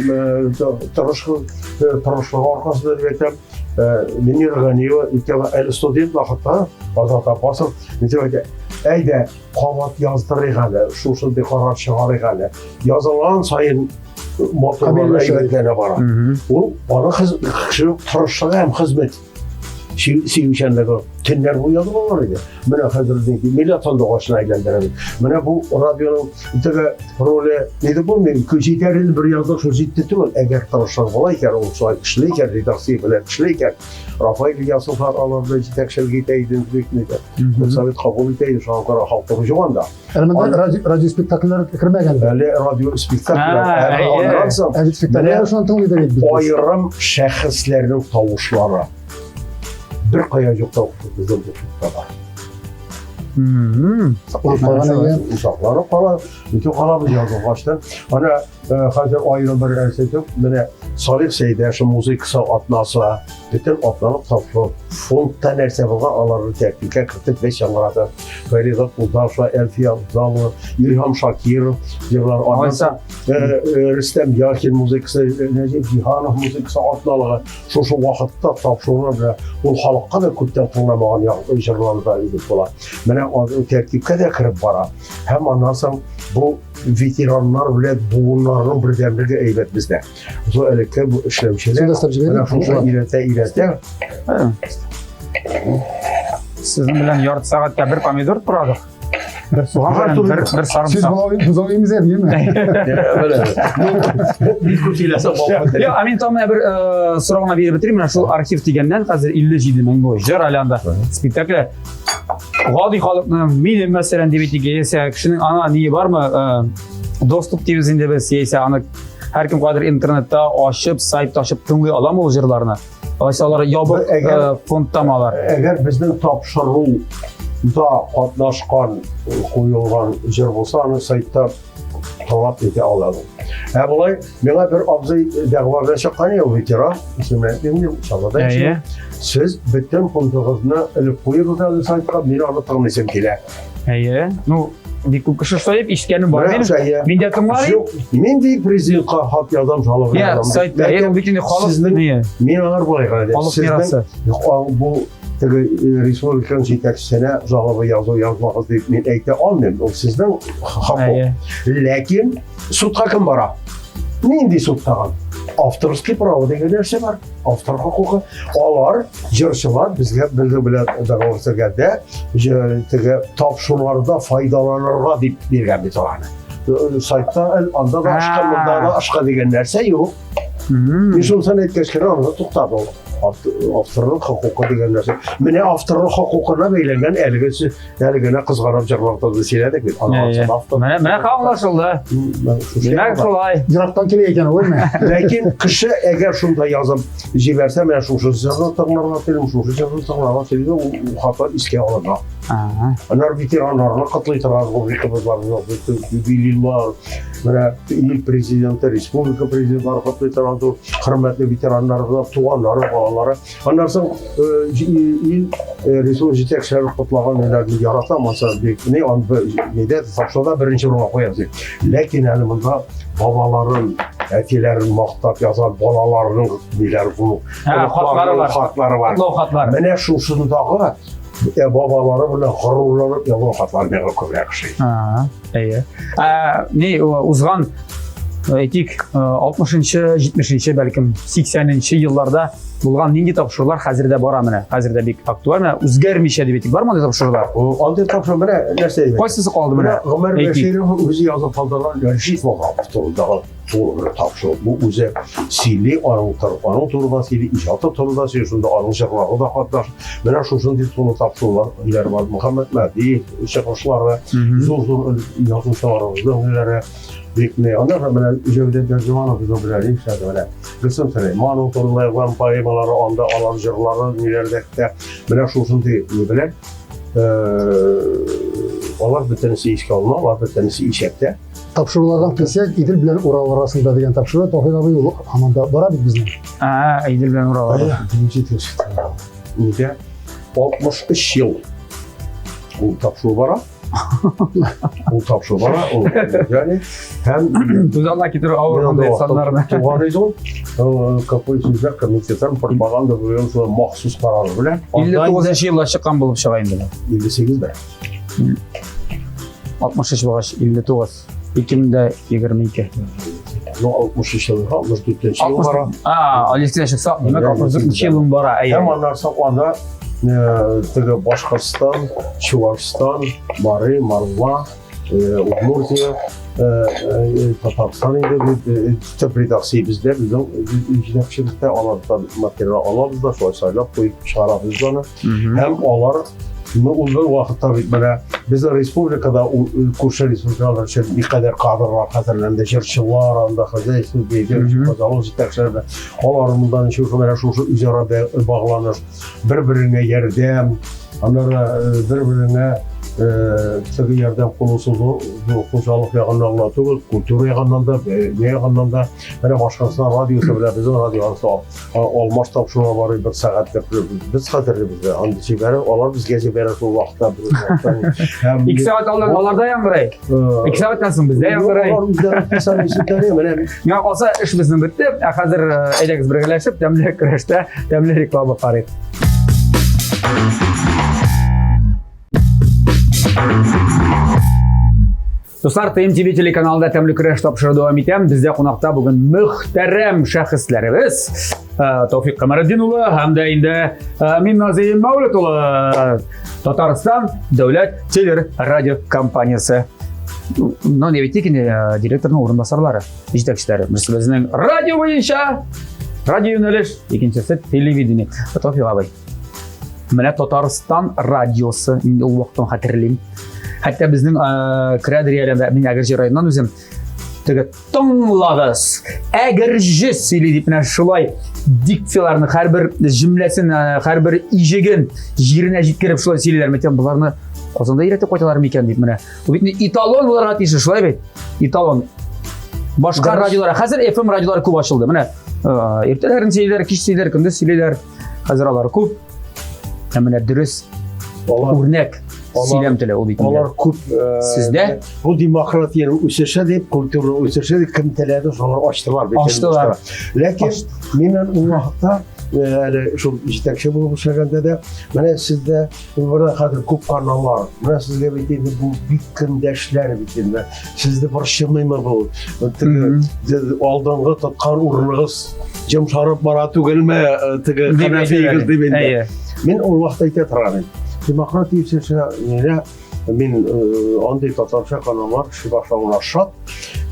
тырышлыгы аркасында дип әйтәм, Венера Ганиева әйткән әле студент вакытта Азат Апасов ничек әйтә, әйдә, кабат яздырыйк әле, шушындый карар чыгарыйк әле. Язылган саен матурлана, әйбәтләнә бара. Ул аны кеше тырышлыгы һәм хезмәт сөючәнлеге төннәр буе язып алар иде. Менә хәзер милләт сандугачына әйләндерәбез. Менә бу радионың теге роле ни дип булмый, җитәр инде бер яздык, шул җитте түгел. Әгәр тырышлык була икән, ул шулай эшли икән, редакция белән эшли икән, Рафаэль Ильясовлар алар белән җитәкчелек итә иде, Совет кабул итә иде, шуңа күрә халык торучы анда. Әле монда радио спектакльләр кермәгән. Әле радио спектакльләр. Аннан соң Ә бит спектакльләр шуны тыңлыйдыр бит. Аерым шәхесләрнең тавышлары. Бер кая юк та безнең бу бар. Сакланып калган әйе. Сакланып кала, бөтен калабыз язылгачтан. Ана хәзер аерым бер нәрсә әйтеп, менә Салих Сәйдәшев музыкасы атнасы, бөтен атналык тапшыру фондта нәрсә булган, аларны тәртипкә кертеп беш яңгырата. Фәридә Кулдашева, Әлфия Абзалова, Илһам Шакиров җырлар. Аннан Рөстәм Яхин музыкасы, Нәҗип Җиһанов музыкасы атналыгы. Шушы вакытта тапшырулар белән ул халыкка да күптән тыңламаган җырлар да әйтеп була. Менә тәртипкә дә кереп бара. Һәм аннан соң бу ветераннар белән буыннарның бердәмлеге әйбәт бездә. Шул элекке бу эшләүчеләр менә шушы өйрәтә. Сезнең белән ярты сәгатькә бер помидор турадык. Бер суган белән бер сарымсак. Сез болай имезә димме? Бик күп сөйләсәң балкып. Я, мин там бер сорау гына биреп бетерим. Менә шул архив дигәннән хәзер 57 мең бу җыр әле анда спектакль. Гади халыкның, минем мәсәлән дип әйтик, яисә кешенең ана ние бармы, доступ дибез инде без, яисә аны һәркем кадер интернетта ачып, сайтта ачып тыңлый аламы ул җырларны? Алайса алар ябык фондтамы алар? Әгәр безнең тапшыруда катнашкан, куелган җыр булса, аны сайтта талап итә алабыз. Ә болай миңа бер абзый дәгъва белән чыккан ел ветеран, исемен әйтмим, Чаллыда яши. Сез бөтен фондыгызны элеп куегыз әле сайтка, мин аны тыңлыйсым килә. Әйе. Ну, бик күп кеше шулай дип ишеткәнем бар минем. Мин дә тыңлар идем. Мин ди президентка хат язам, жалоба язам. Сайтта, әйе, бит инде халык Мин алар болай гына. Халык мирасы. Бу теге республиканың җитәкчесенә жалоба язу язмагыз дип мин әйтә алмыйм. Ул сезнең хокук. Ләкин судка кем бара? Нинди суд тагын? Авторский право дигән нәрсә бар. Автор хокукы. Алар, җырчылар безгә безнең белән договор төзегәндә, теге тапшыруларда файдаланырга дип биргән бит аларны. Сайтта анда да ашка, монда да ашка дигән нәрсә юк. Мин шунысын әйткәч кенә анда туктады ул. Авторлык хокукы дигән нәрсә. Менә авторлык хокукына бәйләнгән әлеге әле генә кызганып җырлап сөйләдек бит. Менә менә аңлашылды. Димәк шулай. Ерактан килә икән ул, әйме? Ләкин кеше әгәр шунда язып җибәрсә, менә шушы җырны тыңларга телим, шушы җырны тыңларга телим, ул хатлар искә алына. Аннары ветераннарны котлый торган рубрикабыз бар, юбилейлар, менә ил президенты, республика президентлары котлый торган хөрмәтле ветераннарыбыз, туганнары, балалары. Аннан соң ил республика җитәкчеләре котлаган ниләрне яратам, ансы бик ни, аны нидә тапшыруда беренче урынга куябыз. Ләкин әле монда бабаларын, әтиләрен мактап язган балаларының ниләре бу хатлары бар. Хатлары бар. Котлау хатлары. Менә шушындагы бабалары белән горурланып язган хатлар миңа күбрәк ошый. Әйе. Ни узган әйтик, 60-нчы, 70-нче, бәлкем 80-нче елларда булган нинди тапшырулар хәзер дә бара менә? Хәзер дә бик актуаль, менә үзгәрмичә дип әйтик, бармы андый тапшырулар? Андый тапшыру менә нәрсә әйбәт. Кайсысы калды менә? Гомәр Бәширов үзе язып калдырган Рәшит Ваһапов турындагы тулы бер тапшыру. Бу үзе сөйли, аның аның турында сөйли, иҗаты турында сөйли, шунда аның җырлары да катнаш. Менә шушындый тулы тапшырулар бар. Мөхәммәт Мәһдиев чыгышлары, зур-зур язучыларыбызның ниләре бик ни. Анда да менә Җәүдәт Дәрҗеманов безнең белән нишләде менә. Гөлсем Сөләйманов турында язган поэмалар. темалары анда, алар җырлары ниләрдә дә. Менә шушындый ни белән алар бөтенесе искә алына, алар бөтенесе исәптә. Тапшырулардан килсәк, Идел белән Урал арасында дигән тапшыру Таһир абый ул һаман да бара бит безнең. А, Идел белән Урал арасында. Нигә? 63 ел ул тапшыру бара. Ул тапшыру бара, ул ягъни һәм күз алдына китерү авыр мондый саннарны. Туган иде ул. Какой сүзләр комитеттан пропаганда буенча шулай махсус карар белән. 59 елда чыккан булып чыга инде. 58-дә. 63 булгач 59. 2022. Ну, 63 елга, 64 ел бара. А, 58 чыкса, димәк 64 елым бара. Әйе. Һәм аннан соң анда теге Башкортстан, Чувашстан, Мари, Марва, Удмуртия, Татарстан инде төп редакция бездә, безнең җитәкчелектә алардан материал алабыз да, шулай сайлап куеп чыгарабыз аны. Һәм алар ну, ул бер вакытта бит менә безнең республикада күрше республикалар өчен никадәр кадрлар хәзерләнде, җырчылар анда, хозяйство хуҗалык җитәкчеләре, алар монда ничек менә шушы үзара багланыш, бер-береңә ярдәм, аннары бер-береңә теге ярдәм кулы сузу, бу хуҗалык ягыннан гына түгел, культура ягыннан да, не ягыннан да. Менә Башкортстан радиосы белән безнең радио арасы алмаш тапшыруга барып бер сәгатьлек без хәтерлибез дә, анда җибәрә, алар безгә җибәрә шул вакытта. Ике сәгать алдан аларда яңгырай. Ике сәгатьтән соң бездә яңгырай. Алар үзләре писали ишетләре, менә. Миңа калса, эш безнең бетте. Ә хәзер әйдәгез бергәләшеп, тәмле көрәштә тәмле реклама карыйк. Дуслар, ТМТВ телеканалында тәмле көрәш тапшыру дәвам итә. Бездә кунакта бүген мөхтәрәм шәхесләребез. Тәүфик Камаретдин улы һәм дә инде Минназыйм Мәүлет улы. Татарстан дәүләт телерадио компаниясе. Ну, не бит икән, директорның урынбасарлары, җитәкчеләре. Берсе безнең радио буенча, радио юнәлеш, икенчесе телевидение. Тәүфик абый. Менә Татарстан радиосы, инде ул вакыттан хәтерлим. Хәтта безнең Керәдер әле мин Әгерҗе районыннан үзем. Теге тыңлагыз, Әгерҗе сөйли дип менә шулай дикцияләрне һәрбер җөмләсен, һәрбер иҗеген җиренә җиткереп шулай сөйлиләр. Мәйтәм, боларны Казанда өйрәтеп кайталар микән дип менә. Бу бит эталон булырга тиеш, шулай бит? Эталон. Башка радиолар, хәзер FM радиолар күп ачылды. Менә иртәләрен сөйлиләр, кич сөйлиләр, көндез сөйлиләр. Хәзер алар күп. Ә менә дөрес үрнәк сөйләм теле ул бит. Алар күп. Сездә? Бу демократиянең үсеше дип, культураның үсеше дип кем теләде, шулар ачтылар бит. Ачтылар. Ләкин мин ул вакытта әле шул җитәкче булып эшләгәндә дә, менә сездә менә хәзер күп каналлар, менә сезгә бит инде бу бик көндәшләр бит инде. Сезне борчымыймы бу? Теге алдынгы тоткан урыныгыз йомшарып бара түгелме, теге кәнәфиегез дип инде. Мин ул вакытта әйтә торган идем. Демократия үсеше нигә мин андый татарча каналлар эшли башлавына шат,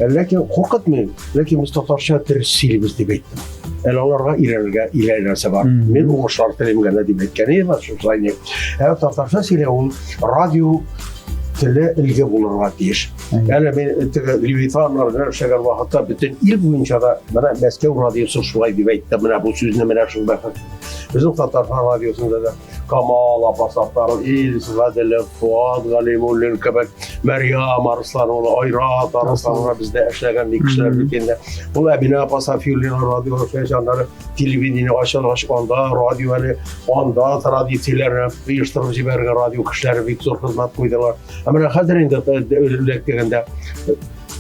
ләкин куркытмыйм, ләкин без татарча дөрес сөйлибез дип әйттем. Әле аларга өйрәнергә өйрәнәсе бар. Мин уңышлар телим генә дип әйткән идем, шулай. Ә татарча сөйләү ул радио теле өлге булырга тиеш. Әле мин теге Левитаннар белән эшләгән вакытта бөтен ил буенча да менә Мәскәү радиосы шулай дип әйтте, менә бу сүзне менә шунда. Безнең Татарстан радиосында да Камал апа Саттаров, Илс Гаделев, Фуат Галимуллин кебек, Мәрьям Арсланова, Айрат Арсланова бездә эшләгән бик кешеләр бит инде. Ул Әминә апа Сафиуллина радио эшләгән, телевидение ачылгач, анда радио әле, анда традицияләрне оештырып җибәргән радио кешеләре бик зур хезмәт куйдылар. Ә менә хәзер инде эләктергәндә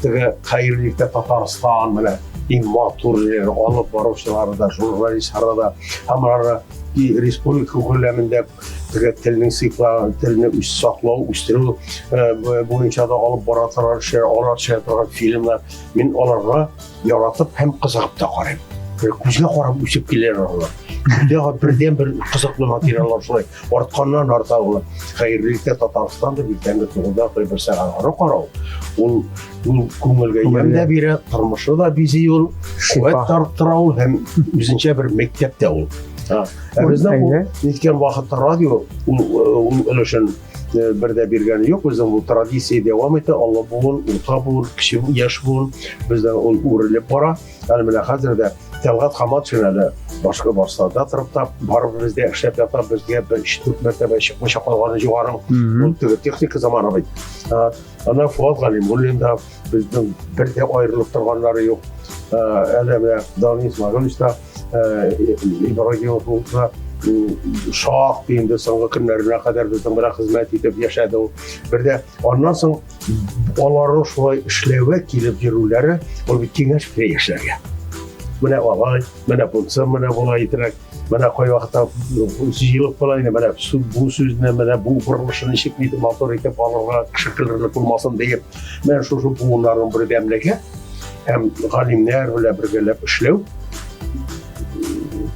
теге хәерле иртә Татарстан менә иң матур җир, алып баручылары да, журналистлары да, һәм алар республика күләмендә теге телнең сыйфларын, телне үс саклау, үстерү буенча да алып бара торган эшләр, алар төшерә торган фильмнар. Мин аларга яратып һәм кызыгып та карыйм. Бер күзгә карап үсеп киләләр алар. Күзгә бердән-бер кызыклы материаллар шулай артканнан арта ул. Хәерле иртә Татарстан дип иртәнге тугызда бер сәгать ары карау. Ул ул күңелгә ямь дә бирә, тормышы да бизи ул, куәт тарттыра ул һәм үзенчә бер мәктәп тә ул. Ә безнең ул ниткән вакытта радио ул ул өлешен бер дә биргәне юк. Безнең бу традиция дәвам итә. Алла буын, урта буын, кече яшь буын бездә ул үрелеп бара. Әле менә хәзер дә Тәлгать Хаматшин әле башка башларда торып та барыбер бездә эшләп ята, безгә бер өч-дүрт мәртәбә чыкмыйча калганы юк аның. Ул теге техника заманы бит. Ана Фуат Галимуллин да безнең бер дә аерылып торганнары юк. Әле менә Данил Исмагилович та Ибрагимов ул да шактый инде соңгы көннәренә кадәр безнең белән хезмәт итеп яшәде ул. Бер дә аннан соң аларның шулай эшләве, килеп йөрүләре, ул бит киңәш бирә яшьләргә. Менә алай, менә булса, менә болай итәрәк, менә кайвакытта җыелып кала инде, менә бу сүзне, менә бу борылышны ничек итеп матур итеп алырга, кеше көлерлек булмасын диеп, менә шушы буыннарның бердәмлеге һәм галимнәр белән бергәләп эшләү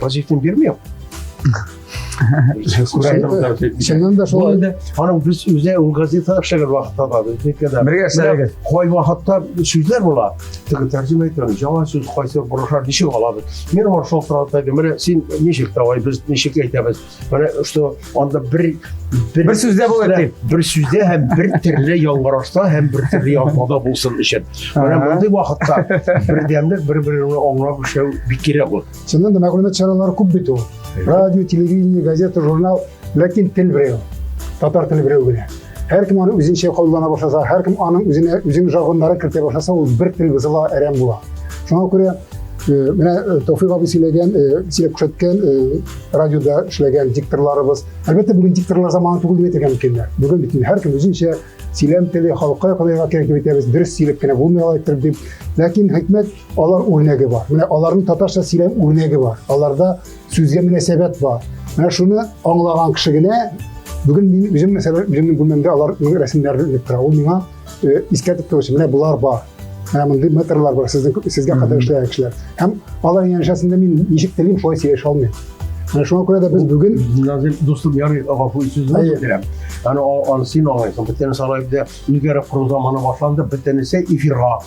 позитивын бирми. Чыннан да шулай. Аның без үзе ул газета эшләгән вакытта да безнеке дә. Бергә эшләгез. Кай вакытта сүзләр була. Теге тәрҗемә итәм, яңа сүз кайсы борышлар ничек алабыз? Мин аңа шалтыратып әйтәм, менә син ничек давай без ничек әйтәбез? Менә что анда бер бер сүздә булыр дип. Бер сүздә һәм бер төрле яңгырашта һәм бер төрле язмада булсын өчен. Менә мондый вакытта бердәмлек бер-береңне аңлап эшләү бик кирәк ул. Чыннан да мәгълүмат чаралары күп бит ул. Радио, телевидение, газета, журнал, ләкин тел берәү. Татар теле берәү генә. Һәркем аны үзенчә куллана башласа, һәркем аның үзенә үзенең жаргоннарын кертә башласа, ул бер тел бозыла, әрәм була. Шуңа күрә менә Тәүфик абый сөйләгән, сөйләп күрсәткән радиода эшләгән дикторларыбыз. Әлбәттә, бүген дикторлар заманы түгел дип әйтергә мөмкиннәр. Бүген бит һәркем үзенчә сөйләм теле халыкка якынайга кирәк дип әйтәбез, дөрес сөйләп кенә булмый алай иттереп дип. Ләкин хикмәт алар үрнәге бар. Менә аларның татарча сөйләм үрнәге бар. Аларда сүзгә мөнәсәбәт бар. Менә шуны аңлаган кеше генә бүген мин үзем мәсәлән үземнең бүлмәмдә аларның рәсемнәрен элеп тора. Ул миңа искәртеп торучы, менә болар бар. Менә мондый метрлар бар, сезнең сезгә кадәр эшләгән кешеләр. Һәм алар янәшәсендә мин ничек телим, шулай сөйләшә алмыйм. Менә шуңа күрә дә без бүген Назим дустым ярый гафу сүзне үтерәм. Аны аны син аңлыйсың. Бөтенесе алай дә үзгәреп кору заманы башланды, бөтенесе эфирга.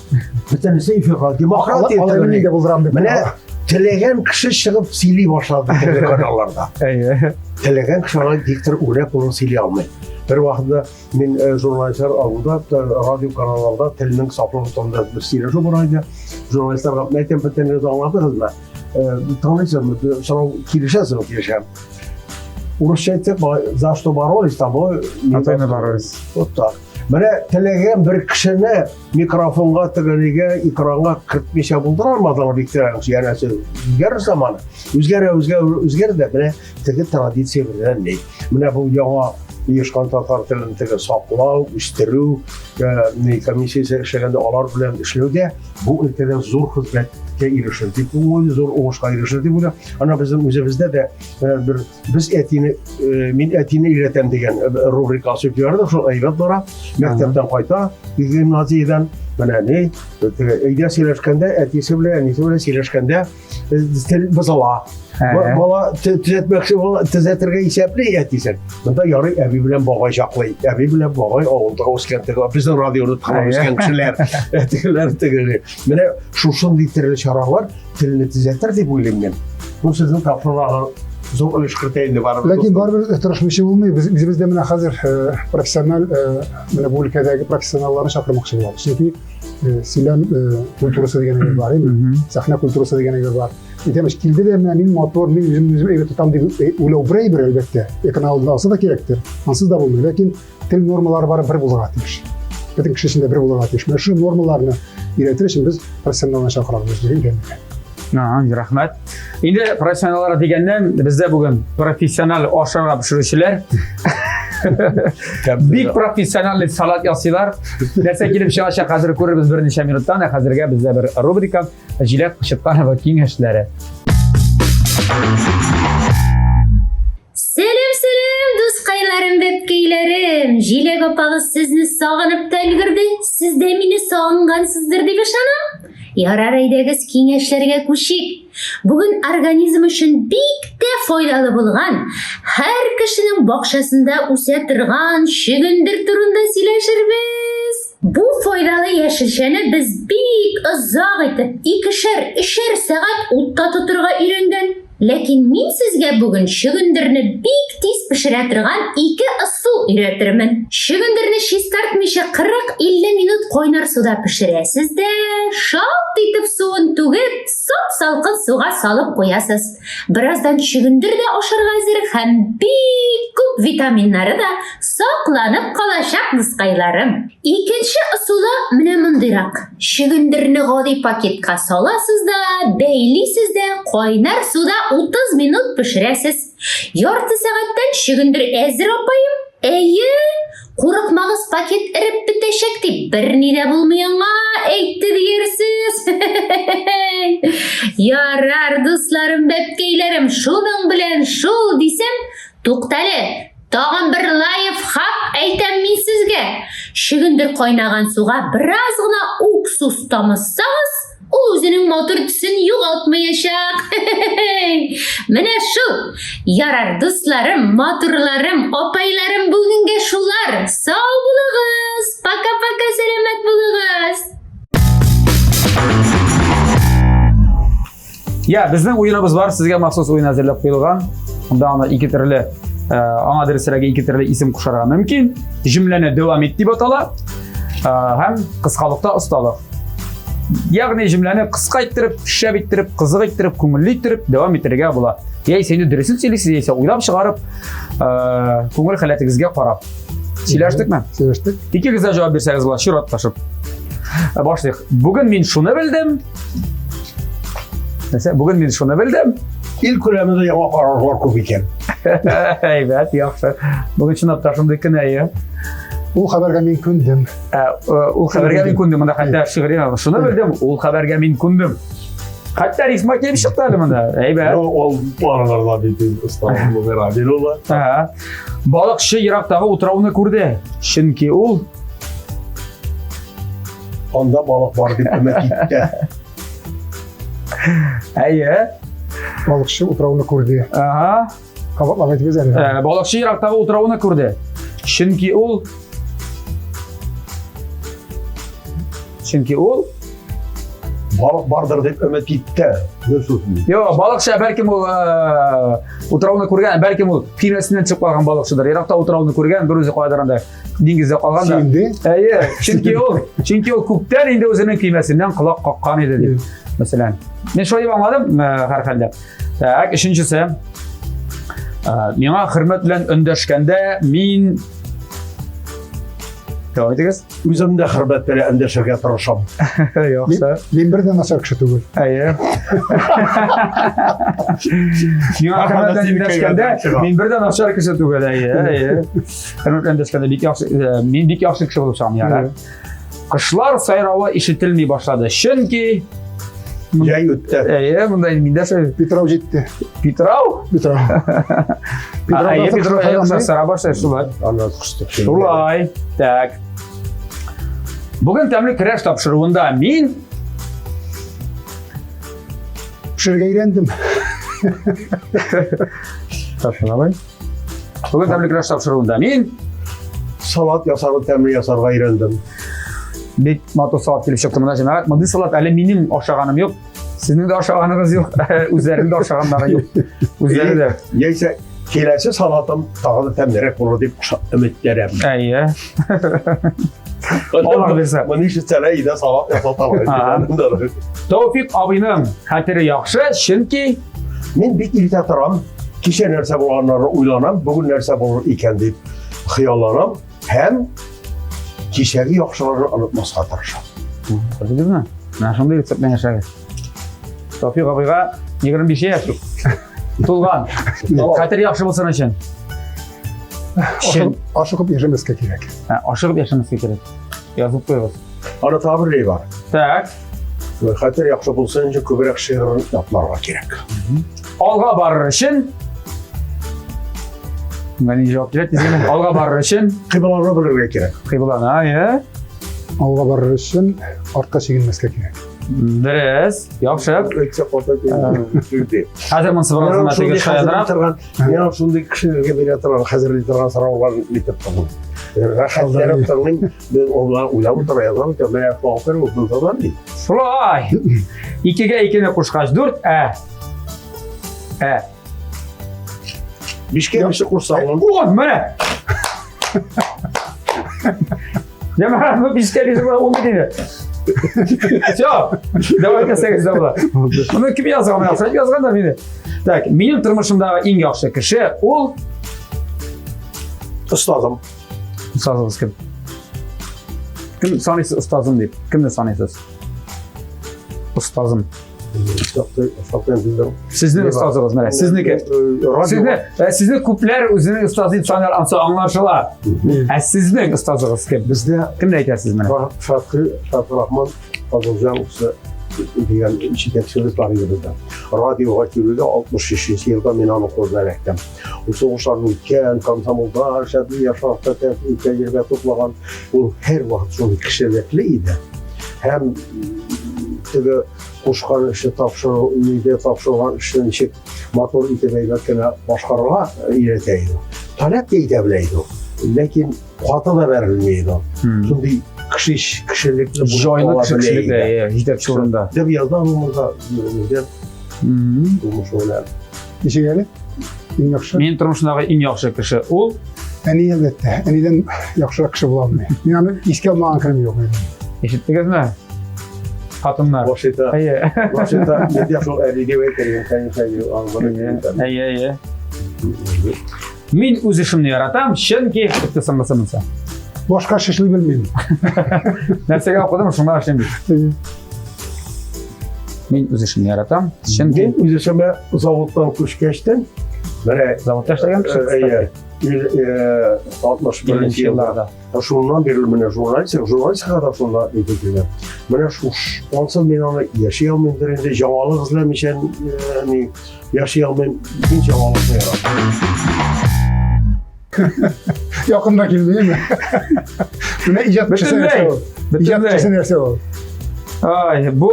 Бөтенесе эфирга. Демократия. Алай мин дә булдырам дип. Менә теләгән кеше чыгып сөйли башлады телеканалларда. Әйе. Теләгән кеше алай диктор үрнәк булып сөйли алмый. Бер вакытта мин журналистлар алдында радио каналларда телнең сафлыгы турында бер сөйләшү бара иде. Журналистларга әйтәм, бөтенегез аңладыгызмы? Тыңлыйсызмы? Сорау килешәсезме? Килешәм. Урысча әйтсәк, за что боролись, того не боролись. Вот так. Менә теләгән бер кешене микрофонга, тегенегә, экранга кертмичә булдыра алмадылар бик тә. Янәсе үзгәрер заманы. Үзгәрә, үзгәрә, үзгәрә дә менә теге традиция белән ни. Менә бу яңа оешкан татар телен теге саклау, үстерү комиссиясе эшләгәндә алар белән эшләүдә бу өлкәдә зур хезмәткә ирешер дип уйлыйм, зур уңышка ирешер дип уйлыйм. Ана безнең үзебездә дә бер без әтине мин әтине өйрәтәм дигән рубрика ачып җибәрдек, шул әйбәт бара. Мәктәптән кайта, гимназиядән менә ни, өйдә сөйләшкәндә, әтисе белән, әнисе белән сөйләшкәндә тел бозыла. Бала төзәтмәкче була, төзәтергә исәпли әтисен. Монда ярый әби белән бабай чаклый. Әби белән бабай авылда үскән теге, безнең радионы тыңлап үскән кешеләр. Тегеләр теге. Менә шушындый төрле чаралар телне төзәтер дип уйлыйм мин. Бу сезнең тапшыруларга зур өлеш кертә инде барыбер. Ләкин барыбер тырышмыйча булмый. Без үзебез дә менә хәзер профессиональ менә бу өлкәдәге профессионалларны чакырмакчы булабыз. Чөнки сөйләм культурасы дигән әйбер бар, әйме? Сәхнә культурасы дигән әйбер бар. Әйтәм, килде дә менә мин матур, мин үземне үзем әйбәт тотам дип уйлау бер әйбер, әлбәттә. Экран алдында алса да кирәктер. Ансыз да булмый. Ләкин тел нормалары бары бер булырга тиеш. Бөтен кеше өчен дә бер булырга тиеш. Менә шул нормаларны өйрәтер өчен без профессионалны чакырабыз үзебезгә өйрәнергә. Рәхмәт. Инде профессионаллар дигәннән, бездә бүген профессиональ ашарга пешерүчеләр. Бик профессиональ салат ясыйлар. Нәрсә килеп чыгачак, хәзер күрербез берничә минуттан. Ә хәзергә бездә бер рубрика Җиләк Кычытканова киңәшләре. Сәлам, сәлам, дускайларым, бәбкәйләрем! Җиләк апагыз сезне сагынып та өлгерде. Сез дә мине сагынгансыздыр дип ышанам. Ярар, әйдәгез, киңәшләргә күчик. Бүген организм өчен бик тә файдалы булган, һәр кешенең бакчасында үсә торган чөгендер турында сөйләшербез. Бу файдалы яшелчәне без бик озак итеп, икешәр, өчәр сәгать утта тотырга өйрәнгән. Ләкин мин сезгә бүген чөгендерне бик тиз пешерә торган ике ысул ысул өйрәтермен. Чөгендерне чистартмыйча 40-50 минут кайнар суда пешерәсез дә, шалт итеп суын түгеп, сап-салкын суга салып куясыз. Бераздан чөгендер дә ашарга әзер һәм бик күп витаминнары да сакланып калачак, дускайларым. Икенче ысулы менә мондыйрак. Чөгендерне гади пакетка саласыз да, бәйлисез дә, кайнар суда 30 минут пешерәсез. Ярты сәгатьтән чөгендер әзер, апаем. Әйе, курыкмагыз, пакет эреп бетәчәк дип, берни дә булмый аңа, әйтте диярсез. Ярар, дусларым, бәбкәйләрем, шуның белән шул дисәм, туктале, Тагын бер лайфхак әйтәм мин сезгә. Чөгендер кайнаган суга бераз гына уксус тамызсагыз, ул үзенең матур төсен югалтмаячак. Менә шул. Ярар, дусларым, матурларым, апайларым, бүгенгә шулар. Сау булыгыз. Пока-пока, сәламәт булыгыз. Я, безнең уеныбыз бар, сезгә махсус уен әзерләп куелган. Монда аны ике төрле, э, аңа дөресрәге ике төрле исем кушарга мөмкин. Җөмләне дәвам ит дип атала. Э, һәм кыскалыкта осталык. Ягъни җөмләне кыска иттереп, шәп иттереп, кызык иттереп, күңелле иттереп дәвам итәргә була. Яисә инде дөресен сөйлисез, яисә уйлап чыгарып, э, күңел халәтегезгә карап. Сөйләштекме? Сөйләштек. Икегез дә җавап бирсәгез була, чиратлашып. Башлыйк. Бүген мин шуны белдем. Нәрсә? Бүген мин шуны белдем. Ил күләмендә яңа карарлар күп икән. Әйбәт, яхшы. Бүген чынлап та шундый көн әйе. Ул хәбәргә мин күндем. Ә, э, ул хәбәргә мин күндем. Монда хәтта шигъри шуны белдем, ул хәбәргә мин күндем. Хәтта рифма килеп чыкты әле монда. Әйбәт. Ул араларда бит оста Равил улы. Балыкчы ерактагы утрауны күрде. Чөнки ул Анда балык бар дип өмет итте. Әйе. Балыкчы утрауны күрде. Ага. Кабатлап әйтегез әле. Ә, балыкчы ерактагы утрауны күрде. Чөнки ул Чөнки ул балык бардыр дип өмет итте. Юк, балыкчы бәлкем ул э, утрауны күргән, бәлкем ул көймәсеннән чыгып калган балыкчыдыр. Еракта утрауны күргән, бер үзе каядыр анда диңгездә калган да. Инде? Әйе, чөнки ул, чөнки ул күптән инде үзенең көймәсеннән колак каккан иде дип. Мәсәлән. Мин шулай дип аңладым, э, һәрхәлдә. Так, өченчесе. Э, миңа хөрмәт белән эндәшкәндә мин Дәвам итегез. Үзем дә хөрмәт белән эндәшергә тырышам. Яхшы. Мин бер дә начар кеше түгел. Әйе. Миңа хөрмәт белән эндәшкәндә мин бер дә начар кеше түгел. Әйе, әйе. Хөрмәт белән эндәшкәндә бик яхшы, э, мин бик яхшы кеше булып чыгам, ярар. Кошлар сайравы ишетелми башлады. Чөнки Җәй үтте. Әйе, монда инде миндә шул Питрау җитте. Питрау? Питрау. Әйе, Питрау әйе, сара башлый шулай. Аннан коштык. Шулай. Так. Бүген тәмле көрәш тапшыруында мин пешерергә өйрәндем. Тапшырабай. Бүген тәмле көрәш тапшыруында мин салат ясарга тәмле ясарга өйрәндем. Бик матур салат килеп чыкты монда җәмәгать. Мондый салат әле минем ашаганым юк. Сезнең дә ашаганыгыз юк, үзләренең дә ашаганнары юк. Үзләре дә. Яисә киләсе салатым тагы да тәмлерәк булыр дип өметләнәм. Әйе. Алла бирсә. Моны ишетсәләр, өйдә салат ясаталар. Тәүфик абыйның хәтере яхшы, чөнки мин бик иртә торам. Кичә нәрсә булганнарын уйланам, бүген нәрсә булыр икән дип хыялланам һәм кичәге яхшыларны онытмаска тырышам. Күрдегезме? Менә шундый рецепт белән яшәгез. Тәүфик абыйга 25 яшь тулган. Хәтер яхшы булсын өчен. Ашыгып яшәмәскә кирәк. Ашыгып яшәмәскә кирәк. Язып куегыз. Аны тагы бер бар. Так. Хәтер яхшы булсын өчен күбрәк шигырь ятларга кирәк. Алга барыр өчен Менә ни җавап килә тиз генә. Алга барыр өчен кыйбланы белергә кирәк. Кыйбланы, әйе. Алга барыр өчен артка чигенмәскә кирәк. Дөрес, яхшы. Хәзер монысы бераз гына теге шаянрак. Мин шундый кешеләргә бирә торган, хәзерли торган сораулар итеп тордым. Рәхәтләнеп тыңлыйм. Без олар уйлап утыра язам, икән, менә фалкыр булсын ди. Шулай. Икегә икене кушкач дүрт, ә. Ә. Бишкә бишне кушсаң, ун. Ун, менә. Җәмәгать, бу бишкә ризыклар ул бит инде. Все, давайте сәгез дә була. Моны кем язган? Менә Сәйд язган да мине. Так, минем тормышымдагы иң яхшы кеше ул Остазым. Остазыгыз кем? Кем саныйсыз остазым дип? Кемне саныйсыз? Остазым. Сезнең остазыгыз менә, сезнеке. Сезне, сезне күпләр үзенең остазы дип санар, ансы аңлашыла. Ә сезнең остазыгыз кем? Бездә кемне әйтәсез менә? Шафи Шафрахман Фазылҗан улы дигән җитәкчебез бар иде бездә. Радиога килүдә 63 елда мин аның кулына эләктем. Ул сугышларны үткән, комсомолда эшләде, яшь вакытта тәҗрибә туплаган. Ул һәрвакыт шундый кешелекле иде. Һәм теге кушкан эшне тапшыру, нидә тапшырган эшне ничек матур итеп әйбәт кенә башкарырга өйрәтә иде. Таләп тә итә белә иде ул. Ләкин каты да бәрелми иде ул. Шундый кеше кешелекле җайлы кеше кешелекле, җитәкче урында. Дип язды ул монда үзен. Тормышы белән. Ничек әле? Иң яхшы. Минем тормышымдагы иң яхшы кеше ул Әни, әлбәттә. Әнидән яхшырак кеше була алмый. Мин аны искә алмаган көнем юк инде. Ишеттегезме? Хатыннар. Башыта. Әйе. Башыта, мин дә шул әни дип әйтергә, конечно, аңларым. Әйе, әйе. Мин үз эшемне яратам, чөнки бетте соңгысы монысы. Башка эш эшли белмим. Нәрсәгә укыдым, шуңа эшлим бит. Мин үз эшемне яратам, чөнки Мин үз эшемә заводтан күчкәчтен, менә заводта эшләгән кеше. Әйе, 61 елларда. Шуннан бирле менә журналистика, журналистикага да шунда әйтеп килгән. Менә шуш, ансыз мин аны яши алмыймдыр инде, яңалык эзләмичә ни яши алмыйм, мин яңалыкны яратам. Якында килмейме? Менә иҗат кешесе нәрсә ул? Иҗат кешесе нәрсә ул? Ай, бу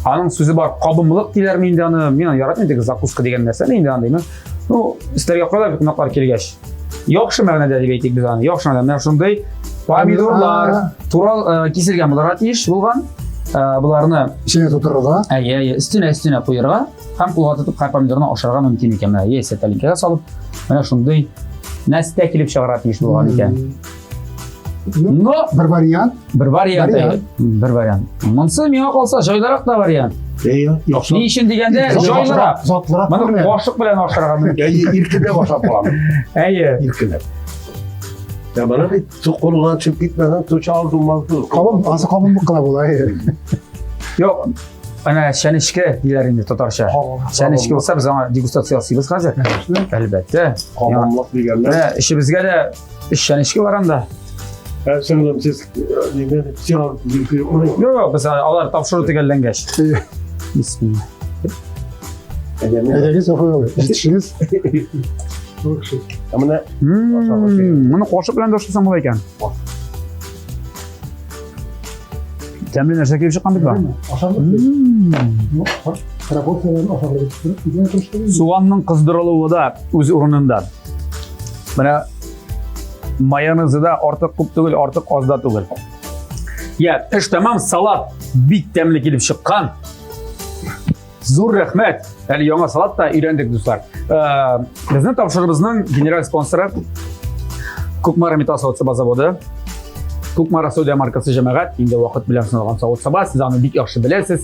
аның сүзе бар, кабымлык диләрме инде аны? Мин аны яратмыйм, теге закуска дигән нәрсәне инде андыйны. Ну, өстәлгә куялар бит кунаклар килгәч. Яхшы мәгънәдә дип әйтик без аны. Яхшы мәгънәдә. Менә шундый помидорлар турал киселгән булырга тиеш булган. Боларны эченә тутырырга. Әйе, әйе, өстенә өстенә куярга һәм кулга тотып һәр помидорны ашарга мөмкин икән. Менә яисә тәлинкәгә салып, менә шундый нәрсә килеп чыгарга тиеш булган икән. Но бер вариант, бер вариант, бер вариант. Монсы миңа калса җайлырак та вариант. Әйе, яхшы. Ни өчен дигәндә, җайлырак. Затлырак. Моны кашык белән ашарга мөмкин. Әйе, иркенләп ашап була. Әйе. Иркенләп. Я моны бит су кулыңнан төшеп китмәсәң, су чалып булмас. Кабым, ансы кабым кына була. Юк, әнә чәнечке диләр инде татарча. Чәнечке булса, без аңа дегустация ясыйбыз хәзер. Әлбәттә. Кабымлык дигәннәр. Менә эшебезгә дә өч чәнечке бар анда. Ә, сеңлем, сез ниме сиңа Юк, юк, без алар тапшыру төгәлләнгәч. Бисмилла. Әйдәгез, Сафа абый, җитешегез. Ә менә Моны кашык белән дә ашасаң була икән. Тәмле нәрсә килеп чыккан бит бу. Ашарлык. Пропорцияләрен ашарлык. Суганның кыздырылуы да үз урынында. Менә майонезы да артык күп түгел, артык аз да түгел. Я, эш тәмам, салат бик тәмле килеп чыккан. Зур рәхмәт. Әле яңа салат та өйрәндек, дуслар. Безнең тапшырыбызның генераль спонсоры Кукмара металл савыт-саба заводы. Кукмара сәүдә маркасы җәмәгать, инде вакыт белән сыналган савыт-саба, сез аны бик яхшы беләсез.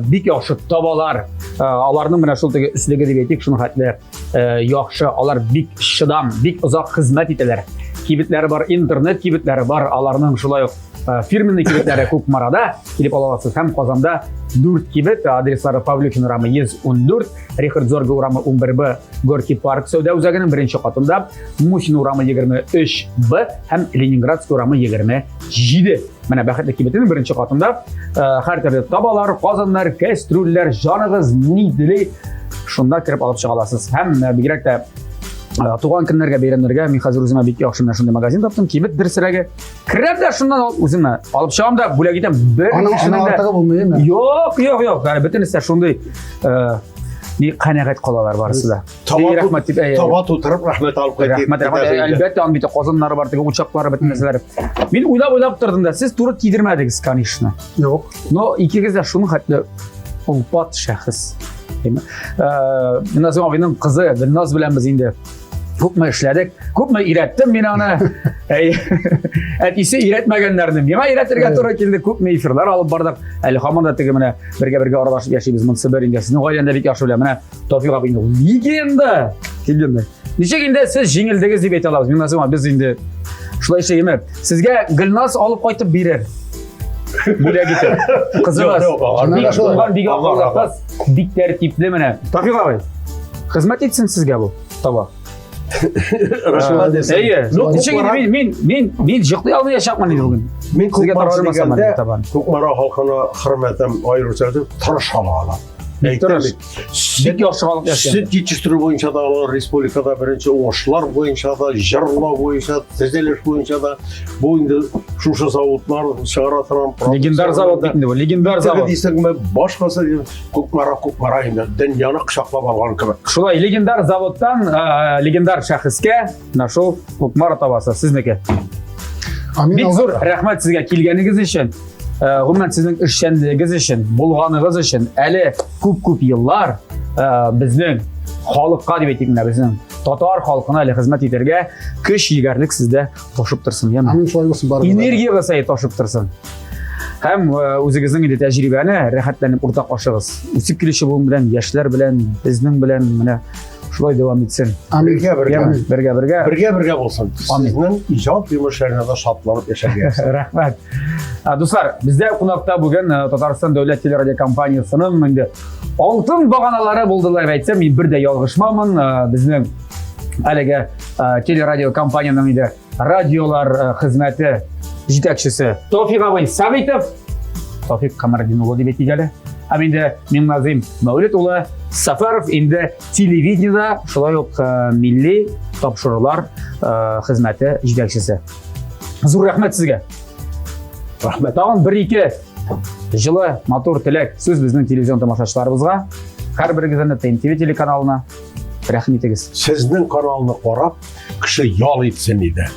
Бик яхшы табалар. Аларның менә шул теге өслеге дип әйтик, шуның хәтле яхшы, алар бик чыдам, бик озак хезмәт итәләр. Кибетләре бар, интернет кибетләре бар, аларның шулай ук фирменный кибетләре Кукмарада килеп ала аласыз һәм Казанда 4 кибет, адреслары Павлюхин урамы 114, Рихард Зорге урамы 11Б, Горький парк сәүдә үзәгенең беренче катында, Мухин урамы 23Б һәм Ленинградский урамы 27. Менә Бәхетле кибетенең беренче катында һәр төрле табалар, казаннар, кәстрүлләр, җаныгыз ни тели, шунда кереп алып чыга аласыз. Һәм бигрәк тә туган көннәргә, бәйрәмнәргә мин хәзер үземә бик яхшы менә шундый магазин таптым, кибет дөресрәге. Керәм дә шуннан алып үземә алып чыгам да бүләк итәм. Бер Аның кешенең дә артыгы булмыймы? Юк, юк, юк. Әле бөтенесе шундый ни канәгать калалар барысы да. Таба рәхмәт дип, таба тутырып рәхмәт алып кайтып. Рәхмәт, рәхмәт. Әлбәттә, аның бит казаннары бар, теге учаклары, бөтен нәрсәләре. Мин уйлап-уйлап тордым да, сез туры кидермәдегез, конечно. Юк. Но икегез дә шуның хәтле олпат шәхес. Назым абыйның кызы Гөлназ белән без инде Күпме эшләдек, күпме өйрәттем мин аны. Әй, әтисе өйрәтмәгәннәрне миңа өйрәтергә туры килде. Күпме эфирлар алып бардык. Әле һаман да теге менә бергә-бергә аралашып яшибез. Монысы бер инде. Сезнең гаиләне дә бик яхшы беләм. Менә Тофик абый инде ул легенда. Легенда. Ничек инде сез җиңелдегез дип әйтә алабыз. Миңа соң без инде шулай эшләйме? Сезгә Гөлназ алып кайтып бирер. Бүләк итеп. Кызыгыз. Бик уңган, бик акыллы кыз, бик тәртипле менә. Тофик абый, хезмәт итсен сезгә бу таба. Рәхмәт. Әйе. Ну, ничек инде мин мин мин мин йоклый алмаячакмын инде бүген. Мин Сезгә Кукмара тапшырмасам дигәндә инде табан. Кукмара халкына хөрмәтем аеруча зур, тырыш халык алар. Бик тырыш. Сөт Бик яхшы халык яши. Сөт җитештерү буенча да алар республикада беренче уңышлар буенча да, җырлау буенча, төзелеш буенча да бу инде шушы заводлар чыгара торган Легендар завод бит инде бу, легендар завод. Дисеңме, башкасы Кукмара, Кукмара инде дөньяны кочаклап алган кебек. Шулай легендар заводтан легендар шәхескә менә шул Кукмара табасы сезнеке. Амин. Бик зур рәхмәт сезгә килгәнегез өчен. Гомумән сезнең эшчәнлегегез өчен, булганыгыз өчен әле күп-күп еллар безнең халыкка дип әйтик менә безнең татар халкына әле хезмәт итәргә көч егәрлек сездә ташып торсын, яме. Амин, шулай булсын барыбыз. Энергиягез әй ташып торсын. Һәм үзегезнең инде тәҗрибәне рәхәтләнеп уртаклашыгыз. Үсеп килүче буын белән, яшьләр белән, безнең белән менә шулай дәвам итсен. Амин. Бергә бергә. Яме, бергә бергә. Бергә бергә булсын. Амин. Сезнең иҗат йомышларына да шатланып яшәргә язсын. Рәхмәт. Дуслар, бездә кунакта бүген Татарстан дәүләт телерадиокомпаниясенең инде алтын баганалары булдылар дип әйтсәм, мин бер дә ялгышмамын. Безнең әлеге телерадиокомпаниянең инде радиолар хезмәте җитәкчесе Тофик абый Сәгыйтов, Тофик Камарадин улы дип әйтик әле. Һәм инде Миңназим Мәүлет улы Сафаров инде телевидениедә шулай ук милли тапшырулар хезмәте җитәкчесе. Зур рәхмәт сезгә. Рәхмәт. Тагын бер-ике җылы, матур теләк сүз безнең телевизион тамашачыларыбызга. Һәрберегездән дә ТНТВ телеканалына рәхим итегез. Сезнең каналны карап, кеше ял итсен иде.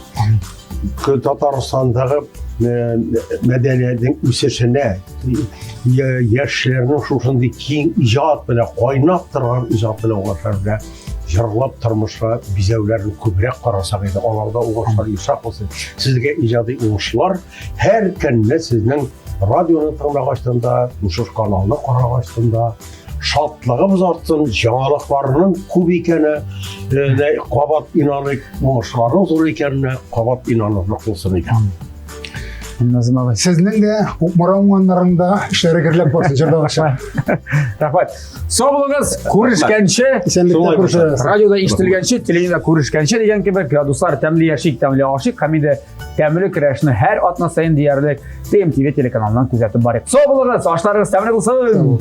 Татарстандагы мәдәниятнең үсешенә, яшьләрнең шушындый киң иҗат белән, кайнап торган иҗат белән уңышлар белән җырлап тормышка бизәүләрен күбрәк карасак иде, аларда уңышлар ешрак булсын. Сезгә иҗади уңышлар, һәр көнне сезнең радионы тыңлагачтан да, шушы каналны карагачтан да, шатлыгыбыз артсын, яңалыкларының күп икәне, кабат инаныйк, уңышларының зур икәненә кабат инанырлык булсын иде. Назым абый. Сезнең дә Кукмара уңганнарында эшләре гөрләп барсын, җырдагыча. Рәхмәт. Сау булыгыз, күрешкәнче, Исәнлектә күрешәбез. Радиода ишетелгәнче, телевидениедә күрешкәнче дигән кебек, дуслар, тәмле яшик, тәмле ашыйк һәм инде тәмле көрәшне һәр атна саен диярлек ТМТВ телеканалыннан күзәтеп барыйк. Сау булыгыз, ашларыгыз тәмле булсын!